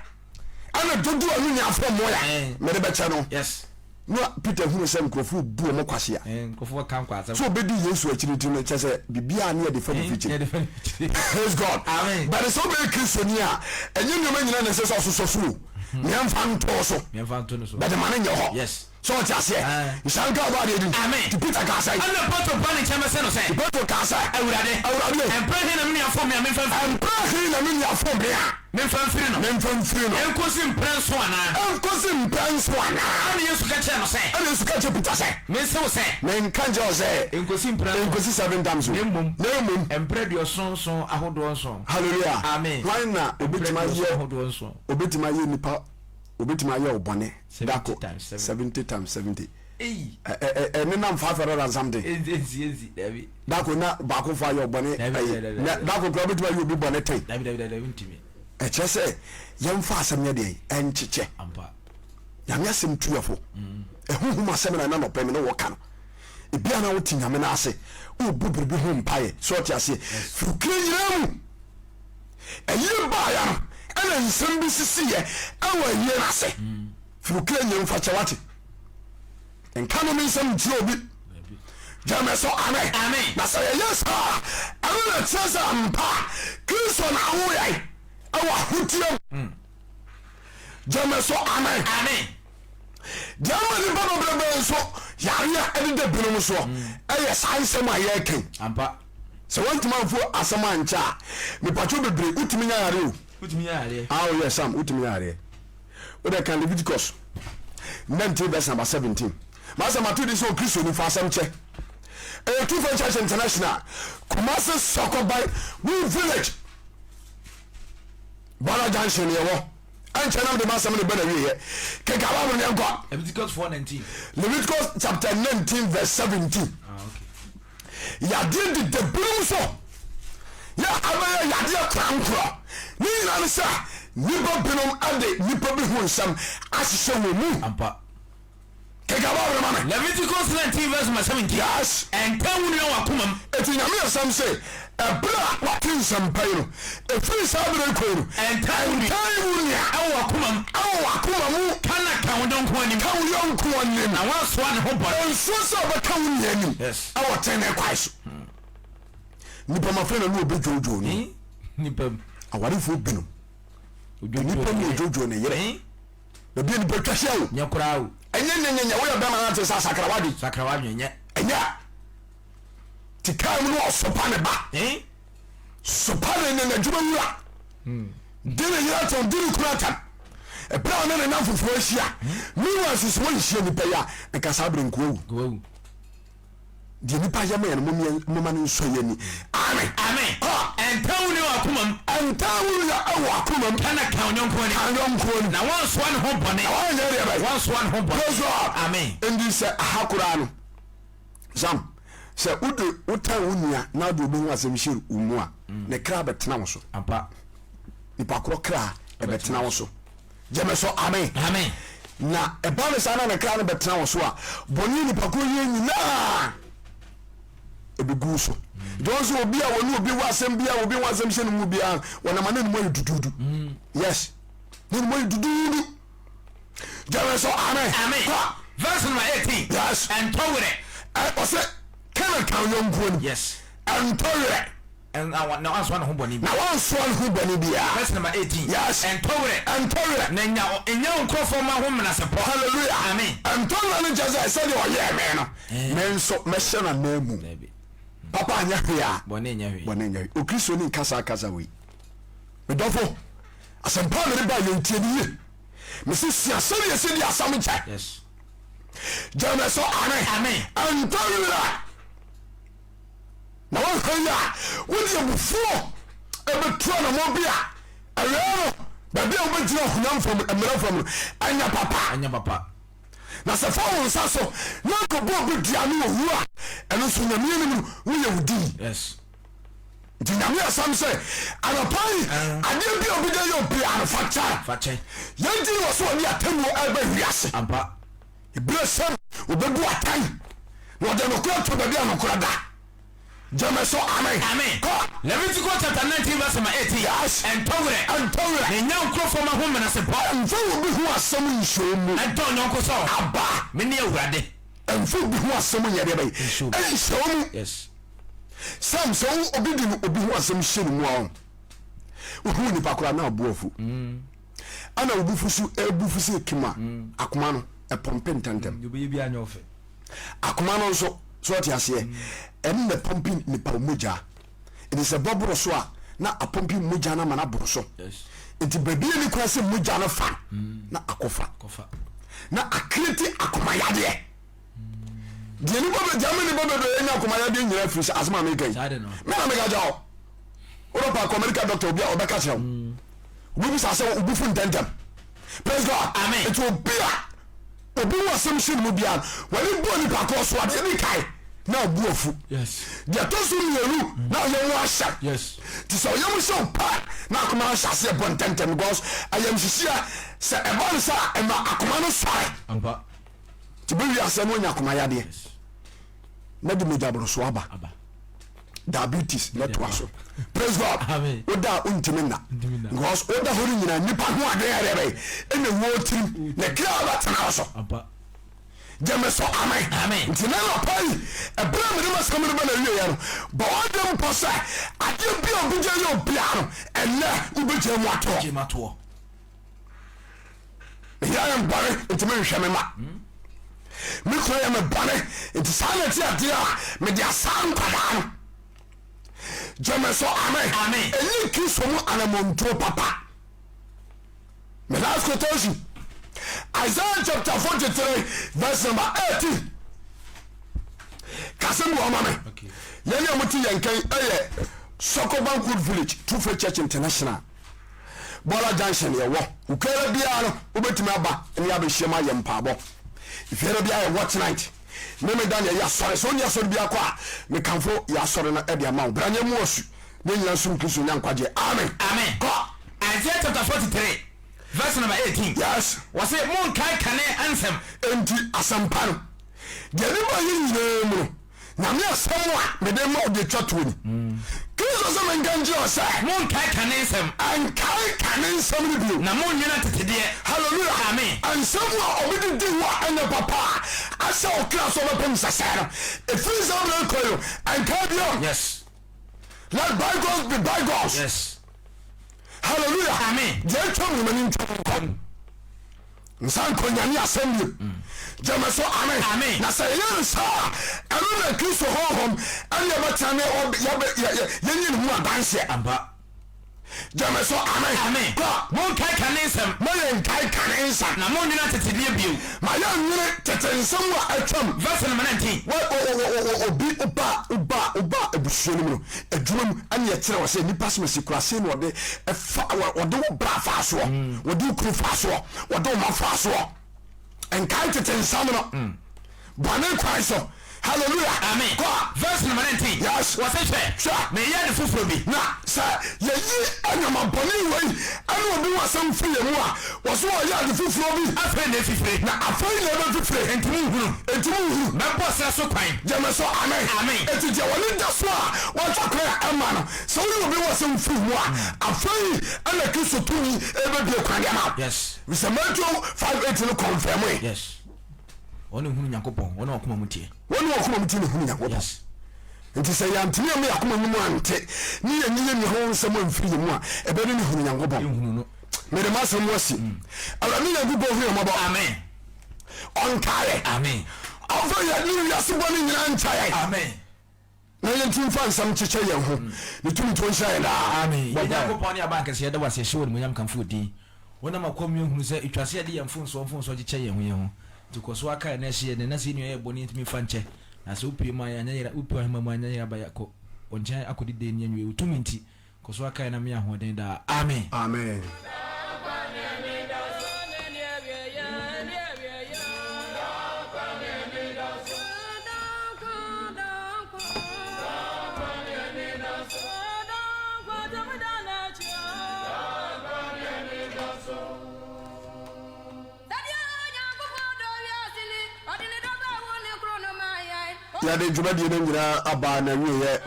Ɛna dodoɔ a me nua fom mo a, mede bɛkyɛ no. Yes. Na Peter hunu sɛ nkurɔfoɔ bu wɔn kwasea. Nkurɔfoɔ ka nkwasɛm. Sɛ ɔbɛdi Yesu akyiri nti no, kyerɛ sɛ biribiara ne yɛde fa ne fikyiri. Praise God. Amen. But sɛ wobɛyɛ Kristoni a, ɛnyɛ nneɛma nyinaa na ɛsɛ sɛ ɔsosɔ so o. Meɛmfa ntoo so. Meɛmfa nto no so. But ma no nyɛ hɔ. Yes. Sɛ ɔte aseɛ. Aye. Nhyira nka ɔbaa deɛ din. Amen. Nti Peter kaa sɛn? Ɛna Petro baa ne nkyɛn bɛsɛ no sɛ. Petro kaa sɛ. Awurade. Awurade. Mprɛ he na me nua fom me a memfa mfiri no? Mprɛ he na me nua fom me a. Memfa mfiri no? Memfa mfiri no. Enkosi mprɛ nson anaa? Enkosi mprɛ nson anaa? Ɛna Yesu ka kyerɛɛ no sɛ. Ɛna Yesu ka kyerɛɛ Peter sɛ. Mese wo sɛ. Menka nkyerɛ wo sɛ. Enkosi mprɛ nson. Enkosi seven times o. Na mmom. Na mmom. Mprɛ aduɔson nson ahodoɔ nson. Hallelujah. Amen. Hwan na obetumi Mprɛ aduɔson ayɛ. ahodoɔ nson. Obetumi ayɛ nipa obetumi ayɛ wo bɔne dako 70 times 70. 70 times 70. Eyi. Ɛ ɛ ɛ ɛnenam 500 and something. Enzi enzi enzi dabi. Dako na baako fo ayɛ ɔbɔne Dabi, ɛyi dabi, dabi, na dabi. dako kura obetumi ayɛ obi bɔne tɛn. Dabi dabi dabi dabi ntumi. Ɛkyerɛ sɛ yɛmfa asɛm nyɛ deɛn ɛnkyekyɛ. Ampa. Nyame asɛm tu yɛ fo. Ɛhuhum asɛm na ɛna nɔpɛ me ne wɔka no. Ebia na wote Nyame no ase wobu biribi ho mpaeɛ sɛ ɔte aseɛ firi kra nyinaa mu. Ayie baeɛ no ɛna nsɛm bi sisiiɛ ɛwɔ ayie no ase. Firi kra nyinaa mu fa kyɛ wate. Nka no me nsɛm ntia obi. Gyeme so amen. Amen. Na sɛ yɛyɛ saa a, ɛno na ɛkyerɛ sɛ ampa Kristo na awo yɛn ɛwɔ ahoteɛ mu. Gyeme so amen. Amen. Deɛ ama nipa bebrebe nso yareɛ a ɛdeda binom soɔ ɛyɛ saa nsɛm a yɛreka yi. Ampa. Sɛ woantumi amfo asɛm ankyɛ a, mepatwo bebree wotumi nya yareɛ o. Wotumi nya yareɛ. Ah, oh yes, Sam, wotumi nya yareɛ. Wode kan Leviticus 19 verse number 17. Masɛ mato di sɛ Okristoni fa asɛm kyɛ. Ɛyɛ True Faith Church International, Kumasi Sɔkɔban, Woo Village, Bala Junction yɛwɔ. Ɛnkyɛ na mede m'asɛm no bɛ na wieɛ. Keka Bible no yɛnkɔ. Leviticus 4:19. Leviticus chapter 19 verse 17. Ah, okay. Yadeɛ deda binom so yɛ abɛyɛ yadeɛ korankorɔ. Ne nyinaa ne sɛ nnipa binom de nnipa bi ho nsɛm ahyehyɛ wɔn mu. Ampa. Keka Bible no ma me. Leviticus 19 verse number 17. Yes. Ɛntɛn wo nua w'akomam. Eti Nyame asɛm se, ɛberɛ a wate nsɛmpa yi no, ɛfiri saa berɛ yi kɔ yi no, Ɛntɛn wo nua. ɛntɛn wo nua Ɛwɔ w'akomam. ɛwɔ w'akoma mu, Ka na ka wo yɔnko anim. ka wo yɔnko anim. Na woansoa ne ho bɔne. Nsuro sɛ wobɛka wo nua anim Yes. ɛwɔ tenenee kwan so. Nnipa ma afei na ne ɔbɛdwoodwoo no. Nnipa mu. Awarefoɔ binom, Odwoodwoo nnipa ne mu yere. odwoodwoo ne yere. Baabi a nipa twa hyia o. Nyɛ koraa o. Ɛnyɛ nyɛnyɛnyɛ woyɛ bɛrima na te sɛ asakra w'adwen. Sakra w'adwen nyɛ. Ɛnyɛ. Te kaa mu no ɔsopa ne ba. Sopa ne ne n'adwuma wura. Di ne yere atɛm, di ne kunu atɛm. Ɛberɛ a ɔne ne nam foforɔ ahyia. Meanwhile nso sɛ wɔnhyia nipa yi a, nka saa berɛ nkoa wu. Deɛ nipa yɛ ma yɛn no moma no nsɔ yɛn ani. Amen. Amen. Kɔ. Ɛntaa wo nua wɔ akoma mu. Ɛntaa wo nua wɔ akoma mu. Ka na ka wo yɔnko anim. Ka yɔnko anim. Na wɔnsoa ne ho bɔne. Na wɔnyɛ deɛ bɛyɛ. Wɔnsoa ne ho bɔne. Praise God. Amen. Ndi sɛ aha koraa no, Sam, sɛ wode wotan wo nua na wode obi ho asɛm hyɛ wo mu a, ne kra bɛtena wo so. Ampa. Nipa korɔ kra ɛbɛtena wo so. Gyeme so amen. Amen. Na ɛba no saa na ne kra no bɛtena wo so a, bɔne nipa korɔ yɛ nyinaa ɛbɛgu wo so. Nti wɔn sɛ obi a wɔne obi wɔ asɛm bi a obi ho asɛm hyɛ ne mu biara wɔnam a ne mu ayɛ duduudu. Yes, ne mu ayɛ duduudu. Gyeme so amen. Amen. Kɔ. Verse number 18. Yes. Ɛntɔ werɛ. Ɛ ɔsɛ Canaan kan yɔnkoɔ ni. Yes. Ɛntɔ werɛ. Na wansoa ne ho bɔne Na wansoa ne ho bɔne biara. Verse number 18. Yes. Ɛntɔ werɛ. Ɛntɔ werɛ. Na nya nya wo nkurɔfoɔ mma ho menasepɔ. Hallelujah. Amen. Ɛntɔ werɛ no kyerɛ sɛ sɛdeɛ ɔyɛɛ me no, me nso mɛhyɛ no ananmu. Dabi. Papa anyɛ hwee a, Bɔne nyɛ hwee. bɔne nyɛ hwee. Okristoni nka saa kasa wei. Medɔfo, asɛmpa a mede ba yɛ ntie no yie. Mese sua sɛdeɛ ɛsɛ di asɛm kyɛ. Yes. Gyeme so amen. Amen. Ɛntɔ werɛ. Na woanhwɛ yie a, wode abufuo bɛtu anammɔn bi a awieɛ no Baabi a wobɛgyina honam fam mmara fam no ɛnyɛ papa. Ɛnyɛ papa. Na sɛ fa wo nsa so na nkɔbɔ obi dua ne owu a, ɛno nso Nyame anim no woyɛ wo dii. Yes. Nti Nyame asɛm sɛ anɔpa yi adeɛ bi a obi de yɛ obiara no fa kyɛ. Fa kyɛ. Yɛn nti na ɔsɛ ɔde atemmuo ɛba wiase. Ampa. Ebere sɛm obebu atɛn na ɔde nokorɛ to baabi a nokorɛ da. Gyeme so amen. Amen. Kɔ. Leviticus chapter 19 verse number 18. Yes. Ɛntɔ werɛ. Ɛntɔ werɛ. Na nya nkurɔfoɔ ma ho menasepɔ. Mfa obi ho asɛm nhyɛ wo mu. Ɛdɔ ɔnyɔnko sɛ wo. Aba. Mene Awurade. Mfa obi ho asɛm nyɛ deɛ bɛyɛ. Nhyɛ wo mu. Yes. Sam sɛ wo obi de obi ho asɛm hyɛ ne mu a wohu nipa koraa na ɔbo afu. Ɛna obufu so ebufu sɛ kim a akoma no ɛpɔmpe ntɛntɛm. Deɛ ɔbɛyɛ biara nyɛ ɔfɛ. Akoma no nso so ɔte aseɛ ɛno na ɛpɔmpe nipa mogya. Nti sɛ bɔboro so a na apɔmpe mogya no ama no aboro so. Nti baabi a ni kwan sɛ mogya no fa na akɔfa na akireti akoma yadeɛ. Deɛ nipa bɛ deɛ ama nipa bebree nya akoma yadeɛ nyinaa firi sɛ asɛm a meka yi. Me na meka kyerɛ wo. Wodɔ pa kɔ medical doctor obi a ɔbɛka kyerɛ wo. Obi bisa sɛ obi fu ntɛntɛm. Praise God. Amen. Nti obi a obi wɔ asɛm hyɛ ne mu biara wɔne bɔ nipa korɔ so adeɛ di kae na ɔbu afu. Deɛ ɛtɔ so mmienu na ɔyɛ ho ahyɛ. Nti sɛ ɔyɛ mu hyɛ wo pɛ na akoma no ahyɛ aseɛ bɔ ntɛntɛm because ayamhyehyeɛ sɛ ɛba no sɛ ɛma akoma no sɔre. Nti bɛ wiase no anya akoma yadeɛ na de mogya boroso aba diabetes na toa so. Praise God. Woda a wontumi nna because woda hɔ no nyinaa nipa ho adwene yɛ dɛ ɛna wuo tirim na kra bɛtena wo so. Gyeme so amen. Nti na nɔpa yi ɛberɛ a mede masɛm no bɛ na wieɛ no bɔ w'adwene mpɔ sɛ adeɛ bi a obi gya yɛ obiara no ɛnɛ wobɛgya mu atoɔ. Meyɛ yɛ bɔne nti menhwɛ me ma me kunu yɛ me bɔne nti saa na ɛte adeɛ a mede asaa nkwadaa no. Gyeme so amen. Ɛnyi Kristo mu anamontuo papa. My last quotation, Isaiah chapter 43 verse number 18. Kasɛm bi wɔ ma me. Yɛne a mote yɛn kan ɛyɛ Sɔkɔ Bank Village True Faith Church International. Bɔla junction yɛwɔ. Wokuara biara no wobɛtumi aba ne abɛhyia mu ayɛ mpaabɔ. Efiara biara yɛ watch night. Memeda ne ɛyɛ asɔre. Sɛ wonni asɔre biara kɔ a, mekamfo yɛ asɔre no de ama wo. Bra ne yɛmmu asu na yɛn nyinaa nsom Kristo nya nkwagyeɛ. Amen. Amen. Kɔ. Isaiah chapter 43 verse number 18. Yes. Wɔse monkae kane nsɛm. Enti asɛmpa no, deɛ ɛde ma yɛ nyinaa mu no, Nyame asɛm a mede ma wo de twa toɔ ni. Kristo sɛ menka nkyerɛ wo sɛ. Monkae kane nsɛm. Nkae kane nsɛm no bio. Na monnwene atetedeɛ. Hallelujah. Amen. Nsɛm a obi de di wo a ɛnyɛ papa a ahyɛ wo kra so bɛpem sɛsɛɛ no, ɛfiri saa berɛ rekɔ yi no, nkae bio. Yes. Let bygones be bygones. Yes. Hallelujah. Amen. Deɛ atwam no mani ntwam nkɔ. Nsa nkɔ Nyame asɛm bio. Gyeme so amen. Amen. Na sɛ yɛyɛ no saa a, ɛno na Kristo honhom ɛne yɛbɛtena ne yɛnyi ne ho adanseɛ. Ampa. Gyeme so amen. Amen. Kɔ. Monkae kane nsɛm. Ma yɛnkae kane nsɛm. Na monnwene atetedeɛ bio. Ma yɛnnwene tete nsɛm a atwam. Verse number 19. Wa o o o o obi woba woba woba abusua no mu no adwuma mu ɛne yɛkyerɛ wɔ sɛ nipa sɛ masi kura sei na ɔde ɛfa wɔde wo bra faa soɔ wɔde wo kunu faa soɔ wɔde wo ma faa soɔ nkae tete nsɛm no bɔne kwan so. Hallelujah. Amen. Kɔ. Verse number 19. Yes. Wɔse hwɛ. Hwɛ. Meyɛ ade foforɔ bi. Na sɛ yɛyi nneɛma bɔne wei ɛne obi ho asɛm firi yɛn mu a, wɔso wɔyɛ ade foforɔ bi. Afei na efifire. Na afei na ɛbɛfifire. Enti monhunu. Enti monhunu. Mɛbɔ serɛ so kwan. Gyeme so amen. Amen. Enti deɛ wɔne da so a wɔatwa kwan a ɛma no, sɛ woyi obi ho asɛm firi mu a, afei ɛna Kristo tumi ɛbɛbue kwan de ama wo. Yes. Sɛ Matthew 5:8 no kɔnfɛmoe. Yes. Wɔn na ehunu Nyankopɔn, wɔn a wɔn akoma mu teɛ. Wɔn a wɔn akoma mu teɛ na ehunu Nyankopɔn. Yes. Nti sɛ yɛantumi amma yɛn akoma no mu ante ne yɛnyi yɛn nua ho nsɛm amfiri yɛn mu a, ɛbɛyɛ dɛn na yɛahunu Nyankopɔn? Yɛnhunu no. Mede m'asɛm asi. Awurade Nyankopɔn hu yɛn mmɔbɔ. Amen. Ɔnkae yɛn. Amen. Ɔmfa yɛn ne wiase bɔne nyinaa nkyɛ yɛn. Amen. Na yɛntumi mfa nsɛm nkyekyɛ yɛn ho. Ne tumi nti ɔnhyira yɛn daa. Amen. Bɔ Yɛn mpaeɛ. Nyankopɔn ne Abankɛse, yɛda wo ase, yɛhyɛ wo animuonyam, kamfo wo din. Wonam akoa mu yɛhunu sɛ etwa sɛ yɛde yɛn mfomsoɔ mfomsoɔ kyekyɛ yɛn ho yɛn ho. Nti kɔ so ara kae na hyɛ yɛn den, na sɛ yɛn nua yɛ bɔne a yɛntumi mfa nkyɛ, na sɛ wopue mu a yɛanyɛ yera, wopue ahemman mu a yɛanyɛ yera ba yɛakɔ wo nkyɛn akɔdi dɛn ne anwummere. Wo tumi nti, kɔ so ara kae na ma yɛn ahoɔden daa. Amen. Amen. Yɛde dwumadie no nyinaa aba n'awieɛ.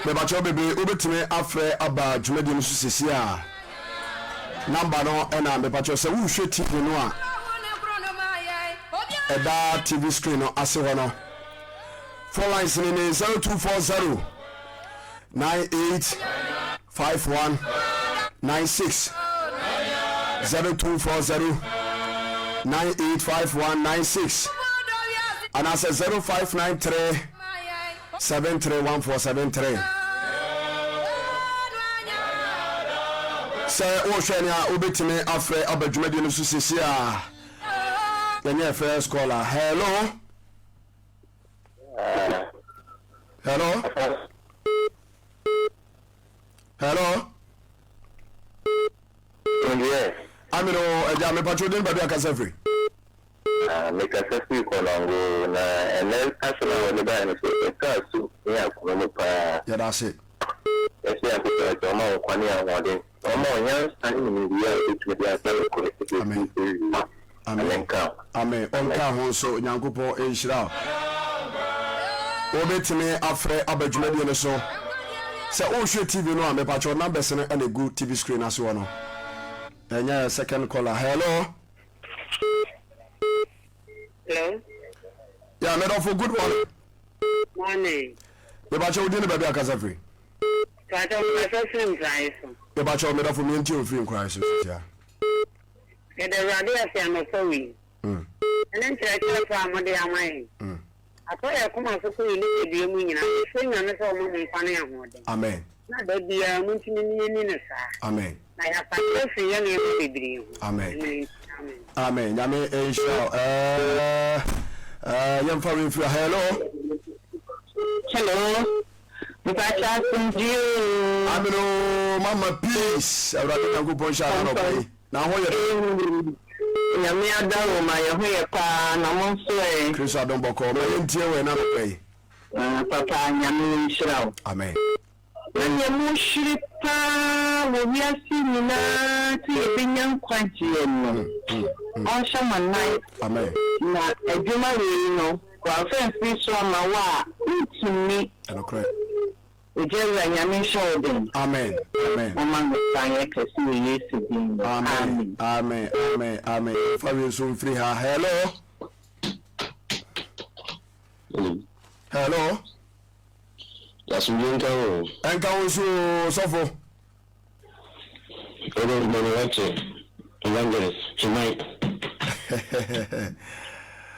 Mebakyɛw bebree wobɛtumi afrɛ aba dwumadie no so sɛsi a. Number no ɛna mepakyɛw sɛ wohwɛ TV no a ɛda TV screen no ase hɔ no. Phone lines no ne 0240 98 51 96 0240 9851 96 anaasɛ 0593 731473. Sɛ wohwɛ ne a wobɛtumi afrɛ aba dwumadie no so sisi a yɛnyɛ first caller. Hello. Hello. Hello. Amino ɛgya mepatwo den baabi akasa firi. Na mekasa firi Konongo, na ɛnnɛ asɛm a wɔde baeɛ no so, ɛtɔ asu ne akoma mu paa. Yɛda ase. Yɛsrɛ Nyankopɔn sɛ ɔma wo nkwa ne ahoɔden, na ɔma wo nyansa ne nimdeɛ a wobɛtumi de asa nokorɛ de Amen. asi awie. Amen. Amen nka wo. Amen. Ɔnka ho nso. Nyankopɔn nhyira wo. Wobɛtumi afrɛ aba dwumadie no so. Sɛ wohwɛ TV no a, mepakyɛw numbers no ɛna egu TV screen ase hɔ no. Ɛnyɛ second caller. Hello. Hello. Yeah, medɔfo, good morning. Morning. Mebakyɛ wo din ne baabi akasa firi. Pakyɛ mekasa firi Nkrae so. Mebakyɛ medɔfo mientie wo firi Nkrae so sisia. Yɛda Awurade ase anɔpa wei. Ɛne nkyerɛkyerɛ pa a mode ama yɛn. Atɔ yɛn koma so kɔ yɛn nipadua mu nyinaa. Yɛsrɛ Nyame sɛ ɔma mo nkwa ne ahoɔden. Amen. Na da biara montumi ne yɛnni no saa. Amen. Na yɛasakra afiri yɛn nneɛma bebree ho. Amen. Ɛno nti, amen. Amen. Nyame nhyira wo. Eh, eh, yɛmfa wei mfiri ha. Hello. Hello. Mpakyɛ asomdwie oo. Amen oo, mama peace. Awurade Nyankopɔn nhyira wo anɔpa yi. Na ho yɛ dɛ. Nyame adaworo ma yɛ ho yɛ paa na mo nso ɛ. Kristo adom bɔkɔɔ. Ma yɛntie wo ɛna anɔpa yi. Papa Nyame nhyira wo. Amen. Na nea mohyere paa wɔ wiase nyinaa sɛ yɛbɛnya nkwagyeɛ no, ɔnhyɛ mo anan. Amen. Na adwuma wei no, wamfa amfiri so amma wo a, wontumi. Ɛnokorɛ. Ogya Wura Nyame nhyɛ wo den. Amen. Amen. Momma no nsa nyɛ kɛse wɔ Yesu din mu. Amen. Amen. Amen. Amen. Yɛmfa wei nso mfiri ha. Hello. Hello. Asomdwe nka wo. Ɛnka wo nso oo sɔfo. Ebe mene wate evangelist Chimai.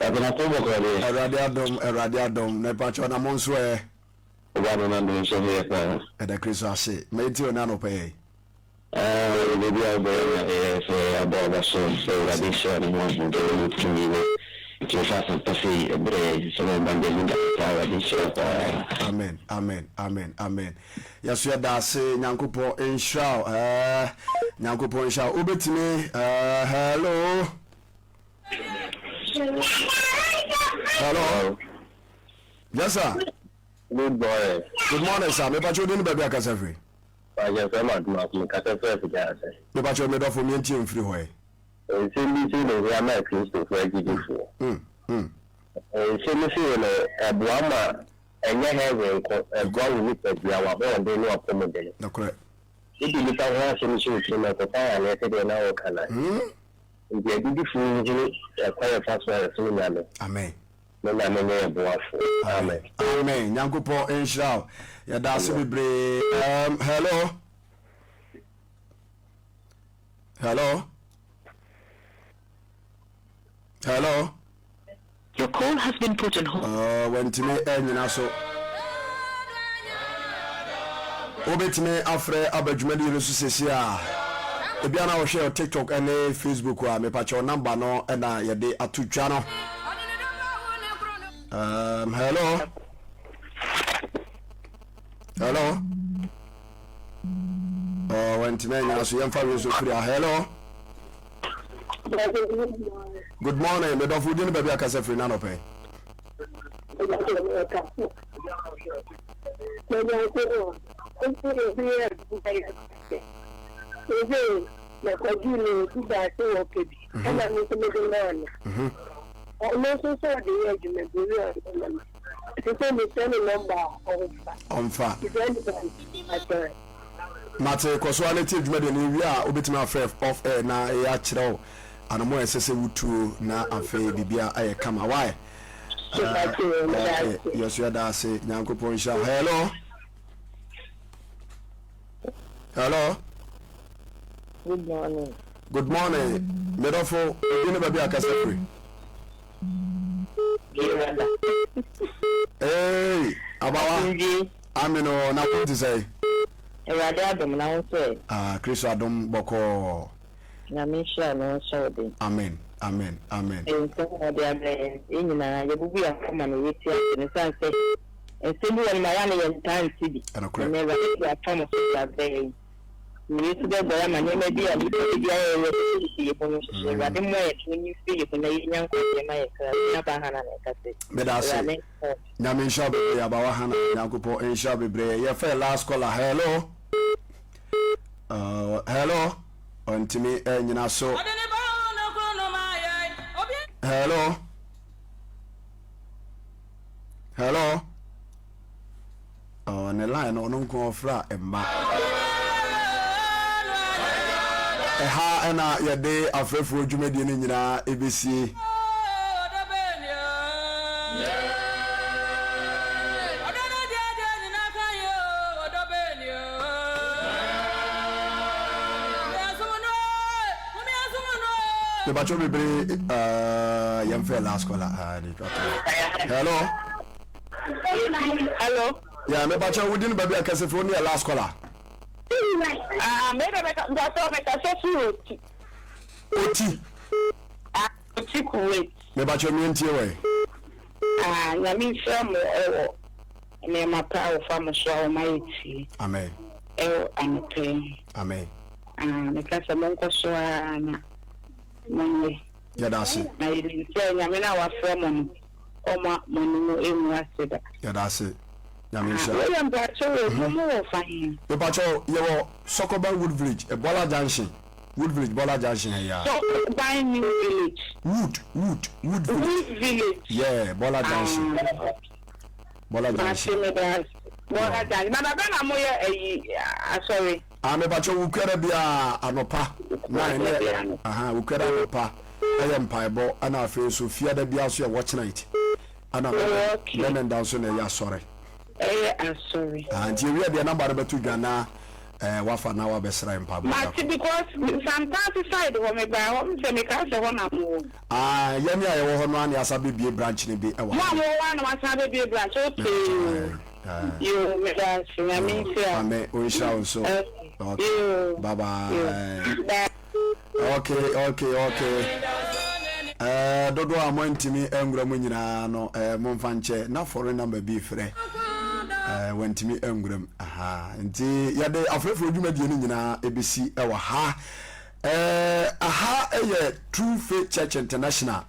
Abena ko bɔkɔ de. Awurade adom, Awurade adom. Na ɛpakyɛ na mo nso ɛ. Oba no na dom nso ho yɛ paa. Ɛda Kristo ase. Ma yɛntie wo ne anɔpa yi. Aah baabi a wobɛyɛ na ɛyɛ sɛ abɔ aba so sɛ Awurade nhyira ne ho ahoɔden ne tumi no nti mefa asɛmpa sei ɛberɛ yɛn sɛ mo ba Linda paa Awurade nhyira wo paa. Amen amen amen amen yɛso yɛda ase nyankopɔn nhyira wo eh, nyankopɔn nhyira wo wobɛtumi eh, hello hello yes sir. Good morning. Good morning sir mepakyɛ wodin ne baabi akasa firi. Pakyɛ frɛ me Adomako, me kasa firi Afigyase. Me pakyɛ me dɔfo me ntie mfiri hɔ ɛ. Nsɛm bi sei na ehia ma Kristofo agyidifoɔ. Nsɛm sei no, ɛboa ma ɛnyɛ heaven nko, ɛboa wo nipadua, w'ahoɔden ne w'apɔmuden. Nokorɛ. Wode nnipa ho asɛm hyɛ wo tirim a, ɛkɔfa yareɛ sɛdeɛ na woreka no a. Nti agyidifoɔ nhunu ɛkwan a yɛfa so a yɛsom Nyame. Amen. Ne Nyame nyɛ yɛn boafo. Amen. Amen Nyankopɔn nhyira wo. Yɛda ase bebree. Um, hello. Hello. Hello. Your call has been put on hold. Wantumi anyina so. Wobɛtumi afrɛ aba dwumadie no so sɛsi a ebia na wɔhwɛ TikTok ne Facebook a mepakyɛw namba no na yɛde ato dwa no. Hello. Hello. Oh, wantumi anyina so yɛmfa wei nso firi a hello. Good morning, medɔfo din baabi akasa firi n'anɔpɛ. Ɛna me nso mede maa no. Ɔno nso sɛ ɔde yɛ adwuma bi owie a ɔde bɛma me. Nti sɛ mesrɛ ne nɔmba a ɔmfa. Ɔmfa. Mesrɛ ne ba akyɛrɛ. Mate, kɔ so ara na tie dwumadie no, ewie a wobɛtumi afrɛ off air na yɛakyerɛ wo anamɔ a ɛsɛ sɛ wotuo na afei biribiara ayɛ kama. Why? Mate o, meda Okay, ase. yɛso yɛda ase. Nyankopɔn nhyira wo. Hello? Hello? Good morning. Good morning. Medɔfo, obi ne baabi akasa firi. Hey, abawa. Amino, na ko te sɛ. Awurade adom na wo sɛ. Ah, Kristo adom bɔkɔɔ. Nyame nhyira no nhyɛ wo den. Amen, amen, amen. Nsɛm a ɔde abrɛ yɛn, yɛn nyinaa yɛbubu yɛn akoma na yɛtie ase no, ɛsiane sɛ nsɛm bi wɔ no ma yɛ a na yɛntaa nte bi. Ɛnokorɛ. Ɛnɛ Awurade de afa mo so de abrɛ yɛn. Wei nso bɛboa yɛn ama nneɛma bi a nnipa de bi ayɛ yɛn sisi yɛn mu no nso so. Awurade mmoa yɛn na ɔnyi mfiri yɛn mu na yɛnya nkwagyeɛ ma yɛn kra. Me nuabaa Hannah na ɛka sɛ, Meda ase. Awurade nka wo. Nyame nhyira wo bebree abawa Hannah. Nyankopɔn nhyira wo bebree. Yɛfa yɛ last caller. Hello. Hello. Ɔntumi nyina so. Hello. Hello. Oh, ne line no ɔno nko ɔfra mma. Ɛha ɛna yɛde afrɛfoɔ dwumadie no nyinaa ɛbɛsie. Mebatwɛ bebree uh, yɛmfɛ last caller. Uh, Hello. Hello. Yeah, me bacha wo din baby akase fi wo ne last caller. Ah, me da me ka so me ka so fi oti. Oti. Ah, oti Kuwait. Me bacha me ntie we. Ah, nyame nhyira mo ɛwɔ nneɛma pa a wɔfa mo so a wɔma yɛ tie. Amen. Ɛwɔ anɔpa yi. Amen. Ah, meka sɛ monkɔ so ara na monyɛ. Yɛda ase. Na yɛnim sɛ Nyame no a wafrɛ mo no, ɔmma mo anim ngu ase da. Yɛda ase. Nyame nhyira. Wei yɛ mpakyɛw o, mo mo wɔ fa he? Mepakyɛw, yɛwɔ Sɔkɔban Wood Village, Bɔla Junction, Wood Village, Bɔla Junction ha yi ara. Sɔkɔban New Village. Wood, Wood, Wood Village. Wood Village. Yeah, Bɔla Junction. Ah. Bɔla Junction. Mate, meda ase. Bɔla Junction. Na da bɛn na moyɛ ayi asɔre? Ah mepakyɛw wukuada biara anɔpa 9 ne aha wukuada anɔpa ɛyɛ mpaebɔ ɛna afei nso fiada biara nso yɛ watch night ɛna mɛmɛnda nso na ɛyɛ asɔre. Ɛyɛ asɔre. Ah nti ewia deɛ namba no bɛto dwa na ɛɛ eh, wafa na wabɛsra mpaebɔ. Mate because Santase side hɔ mebaa hɔ mesɛ mekaa sɛ hɔ na mowɔ. Ah yɛne a yɛwɔ hɔ no ara na yɛasa bɛbie branch no bi ɛwɔ ha. Mo a mowɔ hɔ a na moasan abɛbie branch okay. Yoo meda ase Nyame nhyira wo. Ame onhyira wo nso. Okay. Yoo. Bye bye. Yoo. Bye. Okay okay okay. Eh dodo a mo antimi angura mu nyinaa no eh momfa nkyɛ na foreign number bi frɛ. Eh wantimi angura mu. Aha. Nti yɛde afrɛfrɛ dwumadie no nyinaa ebesi ɛwɔ ha. Eh aha ɛyɛ True Faith Church International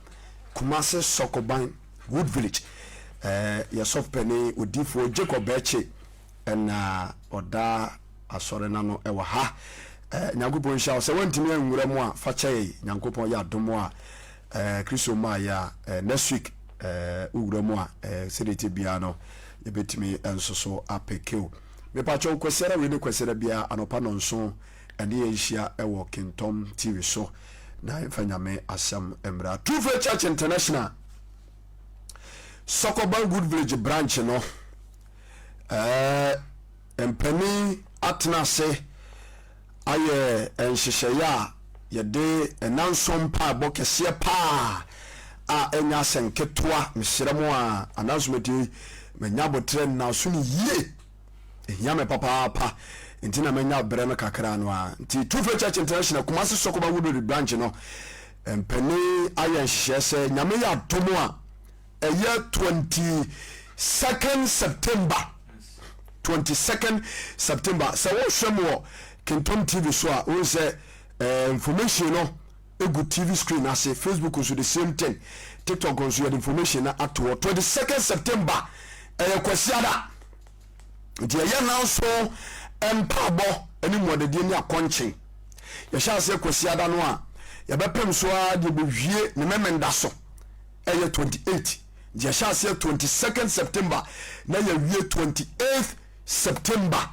Kumasi Sokoban Wood Village yɛ sɔfo panin odiyifoɔ Jacob Bɛɛkye na ɔda asɔre no ano wɔ ha. Nyankopɔn nhyira wo. Sɛ woantumi anwura mu a, fa kyɛ yɛn. Nyankopɔn yɛ adom a, Kristo mmaeɛ a, next week wowura mu a, sɛdeɛ ɛte biara no, yɛbɛtumi nso so apeke wo. Mepakyɛw, Kwasiada wei ne Kwasiada biara anɔpa nnɔnson ɛne yɛn nhyia wɔ Kintɔm TV so na yɛmfa Nyame asɛm mmra. True Faith Church International Sɔkɔban Good Village branch no ɛɛ mpanin atena ase ayɛ nhyehyɛeɛ a yɛde nnanson mpaebɔ kɛseɛ paa a ɛnyɛ asɛ nketewa. Mesrɛ mo a announcement yi manya aboterɛ nnaso no yie. Ehia me papaapa nti na manya berɛ no kakra no ara. Nti True Faith Church International Kumasi Sokoba Woodbury branch no mpanin ayɛ nhyehyɛɛ sɛ Nyame yɛ adom a ɛyɛ 22nd September 22nd September sɛ wohwɛ mu wɔ Kingdom TV so a wohu sɛ eh, information no egu TV screen ase Facebook nso the same thing TikTok nso yɛde information no ato hɔ 22nd September ɛyɛ Kwasiada Nti ɛyɛ nanso mpaabɔ ne mmuadadie ne akɔnkyen. Yɛhyɛ aseɛ Kwasiada no a, Yɛbɛpem so ara de bɛwie ne Memenda so, ɛyɛ 28. Nti yɛhyɛ aseɛ 22nd September na yɛwie 28th September.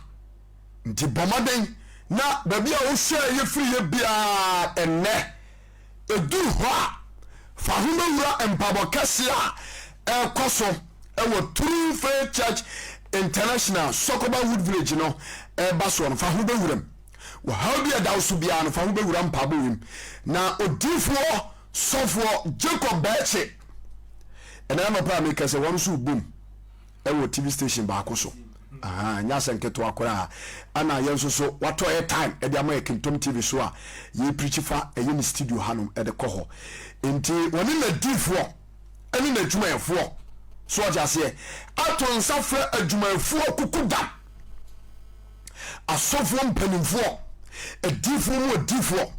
Nti bɔ mmɔden na baabi a wohwɛ yɛ firi yɛ biara ɛnnɛ, ɛduru hɔ a, fa ho bɛwura mpaebɔ kɛseɛ a ɛrekɔ so wɔ True Faith Church International, Sokoba Wood Village no ɛreba soɔ no, fa ho bɛwura mu. Ɔhaw bi a ɛda wo so biara no, fa ho bɛwura mpaebɔ wei mu. Na odiyifoɔ sɔfoɔ Jacob Bɛɛkye, ɛnɛ anɔpa a meka sɛ wɔn nso rebom ɛwɔ TV station baako so. Aha, nyɛ asɛ nketewa koraa. Ɛna yɛn nso so watɔ airtime ɛde ama yɛ Kingtom TV so a yɛpirikyi fa ɛyɛ ne studio hanom ɛde kɔ hɔ. Nti wɔne n'adiyifoɔ ɛne n'adwumayɛfoɔ so ɔte aseɛ ato nsa frɛ adwumayɛfoɔ kuku dam asɔfoɔ mpanimfoɔ, adiyifoɔ mu adiyifoɔ,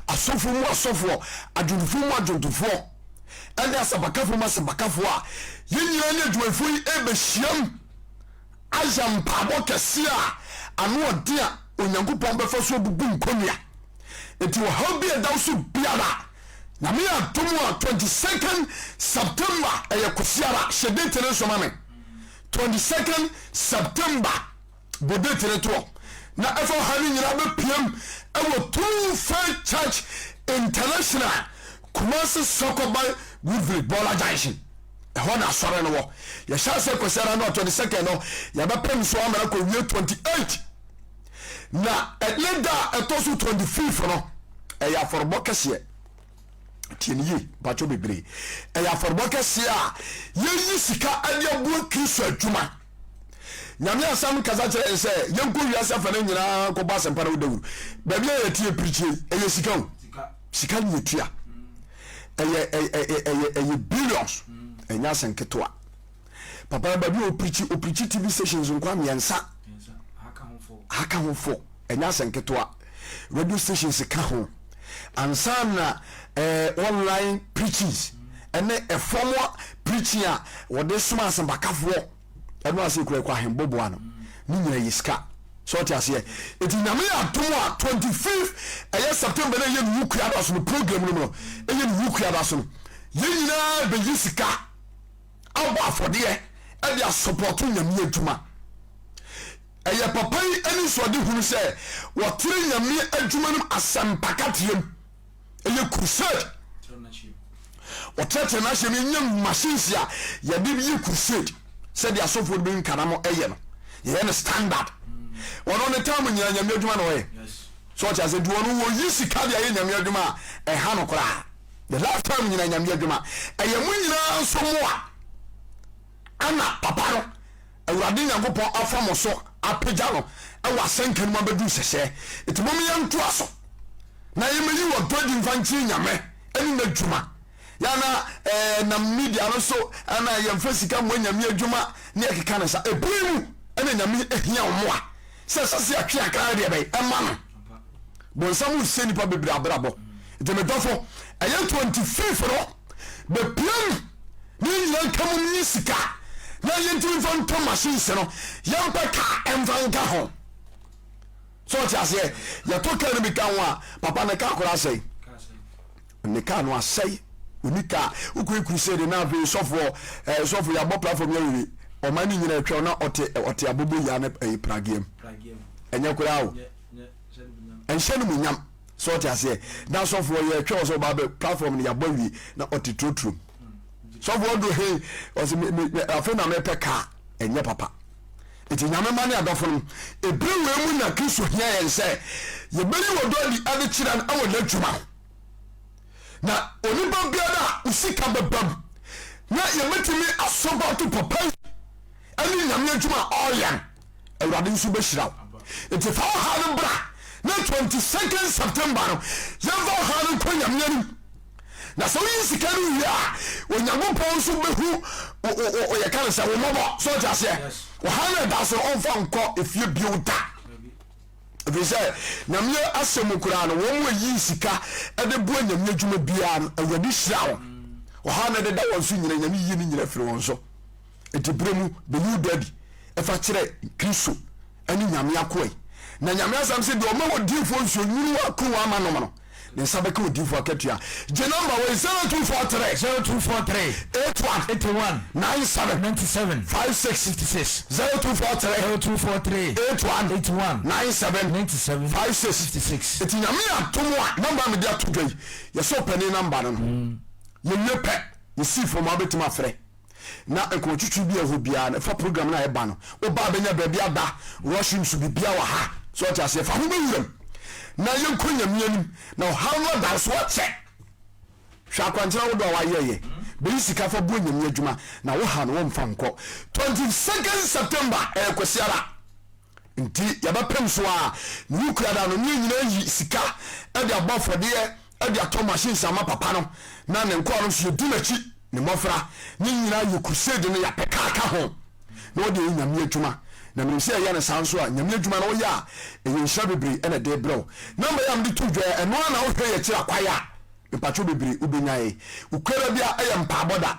asɔfoɔ mu asɔfoɔ, adwontofoɔ mu adwontofoɔ, ɛne asɛmpakafoɔ mu asɛmpakafoɔ a yɛn nyinaa ne adwumayɛfoɔ yi ɛbɛhyiam ayɛ mpaabɔ kɛseɛ a ano ɔden a Onyankopɔn bɛfa so abubu nkonnua. Nti ɔhaw bi a ɛda wo so biara, Nyame yɛ adom a 22nd September ɛyɛ Kwasiara, hyɛ date no nso ma me. 22nd September bɔ date no toɔ na ɛfa ɔha no nyinaa bɛpiam ɛwɔ True Faith Church International Kumasi Sɔkɔban Good Village Bɔla Junction ɛhɔ na asɔre no wɔ. Yɛhyɛ ase Kwasiada no a 22nd no yɛbɛpem so amana kɔwie 28 na ɛne da a ɛtɔ so 25 no ɛyɛ afɔrebɔ kɛseɛ. Tie no yie mpakyɛw bebree. Ɛyɛ afɔrebɔ kɛseɛ a yɛyi sika de aboa Kristo adwuma. Nyame asɛm kasa kyerɛ yɛn sɛ yɛnkɔ wiase afa no nyinaa nkɔbɔ asɛmpa no dawuro. Baabi a yɛte yɛpirikyie ɛyɛ sika o. Sika ne yɛtua. Ɛyɛ ɛyɛ ɛyɛ ɛyɛ billions. Ɛnyɛ asɛm ketewa. Papa baabi a ɔpirikyi ɔpirikyi TV stations nkoa mmiɛnsa. Aka ho fo. Ɛnyɛ asɛm ketewa. Radio stations ka ho. Ansa na eh, online preachings ɛne ɛfam preaching a wɔde soma asɛmpakafoɔ ɛno ase kura ɛkɔ ahemboboa no ne nyina yɛ sika sɛ ɔte aseɛ ɛti Nyame yɛ adom a 25th ɛyɛ September no ɛyɛ ne wukua da so no program no mu no ɛyɛ ne wukua da so no yɛn nyinaa bɛyi sika abɔ afɔdeɛ ɛde asɔpɔto Nyame adwuma. Ɛyɛ papa yi anisoadehunu sɛ wɔtere Nyame adwuma no mu asɛmpaka team. Ɛyɛ crusade. Wɔtrɛtrɛ n'ahyɛm yɛnya machines a yɛde yɛ crusade sɛdeɛ asɔfoɔ no bi nkanam ɛyɛ no. Yɛyɛ no standard. Ɔno ne time nyinaa Nyame adwuma na ɔyɛ. So ɔte ase nti ɔno wɔyi sika de ayɛ Nyame adwuma a ɛha no koraa. The lifetime nyinaa Nyame adwuma. Ɛyɛ mo nyinaa nso mo a ana papa no Awurade Nyankopɔn afa mo so apagya no wɔ asɛnka no mu abɛduru sɛsɛɛ. Enti mom yɛntoa so na yɛmmɛyi ɔdɔ adi mfa nkyerɛ Nyame ne n'adwuma. Yɛ a na eh, nam media no so na yɛmfa sika mmɔ Nyame adwuma ne ɛkeka no sa. Ɛberɛ mu na Nyame ahia wo mmoa sɛ ɛsɛ sɛ yɛtwe akra deɛ bɛn ɛma no. Bonsam resie nnipa bebree abrabɔ. Nti me dɔfo, ɛyɛ 25th no bɛpiam ne yɛn nyinaa nka mom nyi sika na yɛntumi mfa ntɔ machines no, yɛmpɛ kaa ɛmfa nka ho. So ɔte aseɛ, yɛtɔ kaa no bi ka ho a, papa ne kaa koraa asɛe. Ne kaa no asɛe, ɔni kaa. Wokɔyɛ crusade na afei sɔfoɔ, eh, sɔfo yɛabɔ platform yɛ wewe, ɔman no nyinaa atwa na ɔte ɔte abobo yia ne ɛyi prageam. Ɛnyɛ koraa o. Ɛnhyɛ no mu nyam. So ɔte aseɛ, na sɔfoɔ yɛtwɛ wɔ sɛ ɔba bɛ platform no yɛabɔ awie na ɔte turoturom. Sɔfoɔ do he ɔsɛ me me afei na mepɛ kaa, ɛnyɛ papa. Nti Nyame mma ne adɔfo nom, ebere wei mu na Kristo hia yɛn sɛ yɛbɛyi ɔdɔ adi de kyerɛ no wɔ n'adwuma ho. Na onipa biara a wo sika bɛba mu na yɛbɛtumi asɔpɔto papa yi ɛne Nyame adwuma a ɔreyɛ no, Awurade nso bɛhyira wo. Nti fa wo haw no bra na 22nd September no yɛmfa wo haw no nkɔ Nyame anim. Na sɛ woyi sika no wie a, Onyankopɔn nso bɛhu yɛka no sɛ wo mmɔbɔ. So ɔte aseɛ? Ɔhaw no ɛda so no ɔmfa nkɔ efie bio da. Ɛfiri sɛ Nyame asɛm mu koraa no, wɔn a ɛyii sika de boa Nyame adwuma biara no, Awurade hyira wɔn. Ɔhaw no ɛdeda wɔn so nyina, Nyame yiyi ne nyina firi wɔn so. Enti berɛ mu bɛyi wo dɔ adi fa kyerɛ Kristo ne Nyame akoa yi. Na Nyame asɛm se deɛ ɔma odiyifoɔ nsuo nwunu a kuruwa ama nom no, Ne nsa bɛka odiyifoɔ akatua. Gye nɔmba wei, 0243. 0243. 81. 81. 97. 97. 56. 56. 0243. 0243. 81. 81. 97. 97. 56. 56. Eti Nyame adom a, nɔmba a mede ato dwa yi, yɛsɛ ɔpanin nɔmba no no. Yɛwie pɛ, yɛsii fam a wobɛtumi afrɛ. Na nkɔmɔtwitwi bi a ɛwɔ hɔ biara no, ɛfa program no a ɛba no, woba a bɛnya baabi ada, washrooms biribiara wɔ ha. So ɔte aseɛ, fa ho bɛwuram na yɛnkɔ Nyame anim na ɔhaw no ada wo so akyɛ. Hwɛ akwankyerɛ ahodoɔ a wayɛyɛ, bɛyi sika fa boa Nyame adwuma na wo haw no wɔmfa nkɔ. 22nd September ɛyɛ Kwasiada. Nti yɛbɛpem so ara ne wo kuada no ne yɛn nyinaa yi sika de abɔ afɔdeɛ de atɔ machines ama papa no na ne nkoa no nso yɛdi n'akyi ne mmɔfra ne nyinaa yɛ crusade no yɛapɛ kaa ka ho na wɔde yɛ Nyame adwuma na menim sɛ yɛyɛ no saa nso a Nyame adwuma no woyɛ a ɛyɛ nhyira bebree ɛna ɛde brɛ wo. Number yi a mede to dwa yi ɛno ara na wohwɛ yɛ akyiri akwae a mpakyɛw bebree wobɛnya yɛ. Wo kuada bia ɛyɛ mpaabɔ da.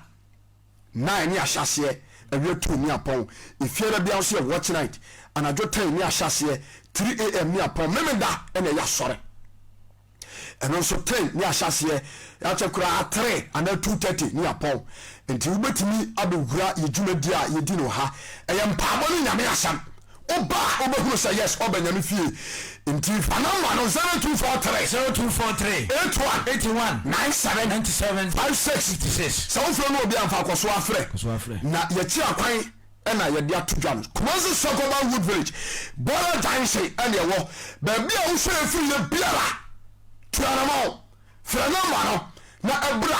Nine ne ahyɛaseɛ, awia two ne apɔn. Efiada biara nso yɛ watch night, anadwo ten ne ahyɛaseɛ, 3 am ne apɔn. Memeda na ɛyɛ asɔre. Ɛno nso ten ne ahyɛaseɛ, akyɛ koraa three anaa 2:30 ne apɔn. Nti wobɛtumi abɛwura yɛ dwumadie a yɛdi no ha. Ɛyɛ mpaabɔ ne Nyame asɛm. Woba a wobɛhunu sɛ yes ɔba Nyame fie. Nti fa number no 0243. 0243. 81. 81. 97. 97. 56. 56. Sɛ wofrɛ no obi a mfa kɔ so afrɛ. Kɔ so afrɛ. Na yɛkyi akwan ɛna yɛde ato dwa no. Kumasi Sokoban Wood Village, Bɔra Junction ɛna ɛwɔ. Baabi a wohwɛ efiri yɛ biara, tu anamɔn. Frɛ nɔmba no na bra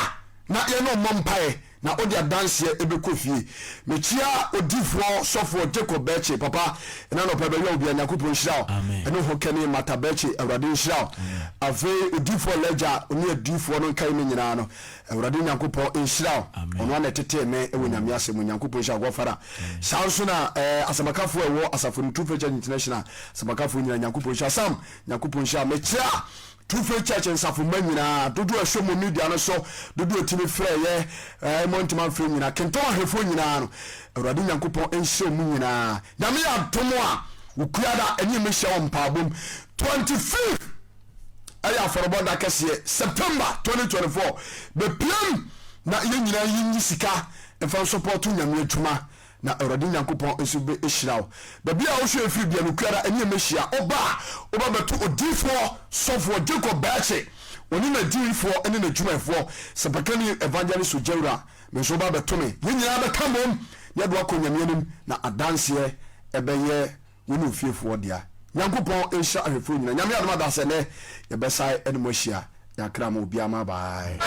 na yɛne wo mmɔ mpaeɛ na wode adanseɛ bɛkɔ fie. Mekyea odifoɔ sɔfoɔ Jacob Bɛkye papa ɛna anɔpa baabi a obia Nyankopɔn nhyira wo ɛne ho kɛne Martha Bɛkye Awurade nhyira wo. Afei odifoɔ Elijah ne adiifoɔ no nkae me nyinaa no Awurade Nyankopɔn nhyira wo. Ɔno ana ɛtetee me wɔ Nyame asɛm mu. Nyankopɔn nhyira wo Godfather. Saa nso na eh, asɛmakafoɔ a ɛwɔ asafo no True Faith Church International asɛmakafoɔ nyinaa Nyankopɔn nhyira Sam Nyankopɔn nhyira mekyea True Faith Church nsafo mma nyinaa, dodoɔ a ɛhwɛ mo media no so, dodoɔ a ɛtumi frɛ yɛ, ɛɛ mo ntoma mfrɛ nyinaa, kentɔn ahwɛfoɔ nyinaa no, Awurade Nyankopɔn nhyira mo nyinaa. Nyame yɛ adom a, Wukuada ɛne yɛmɛhyia wɔ mpaabom 25th ɛyɛ afɔrebɔ da kɛseɛ, September 2024, bɛpiam na yɛn nyinaa yɛnyi sika mfa nsɔpɔto Nyame adwuma. Na Awurade Nyankopɔn nso bɛhyira wo. Baabi a wohwɛ firi bia no kuara ɛne ɛmɛhyia. Woba a, woba bɛto odiyifoɔ sɔfoɔ Jacob Bɛɛkye, ɔne n'adiyifoɔ ne n'adwumayɛfoɔ, Sɛmpakani Evangelist Ogyawura, me nso woba bɛto me. Yɛn nyinaa bɛka mmom na yɛde wo akɔ Nyame anim, na adanseɛ ɛbɛyɛ wo ne wo fiefoɔ dea. Nyankopɔn nhyira ahwɛfoɔ nyinaa. Nyame adom adasɛ nnɛ yɛbɛsae ɛne mo ahyia. Yɛakra mo obiara ma bye.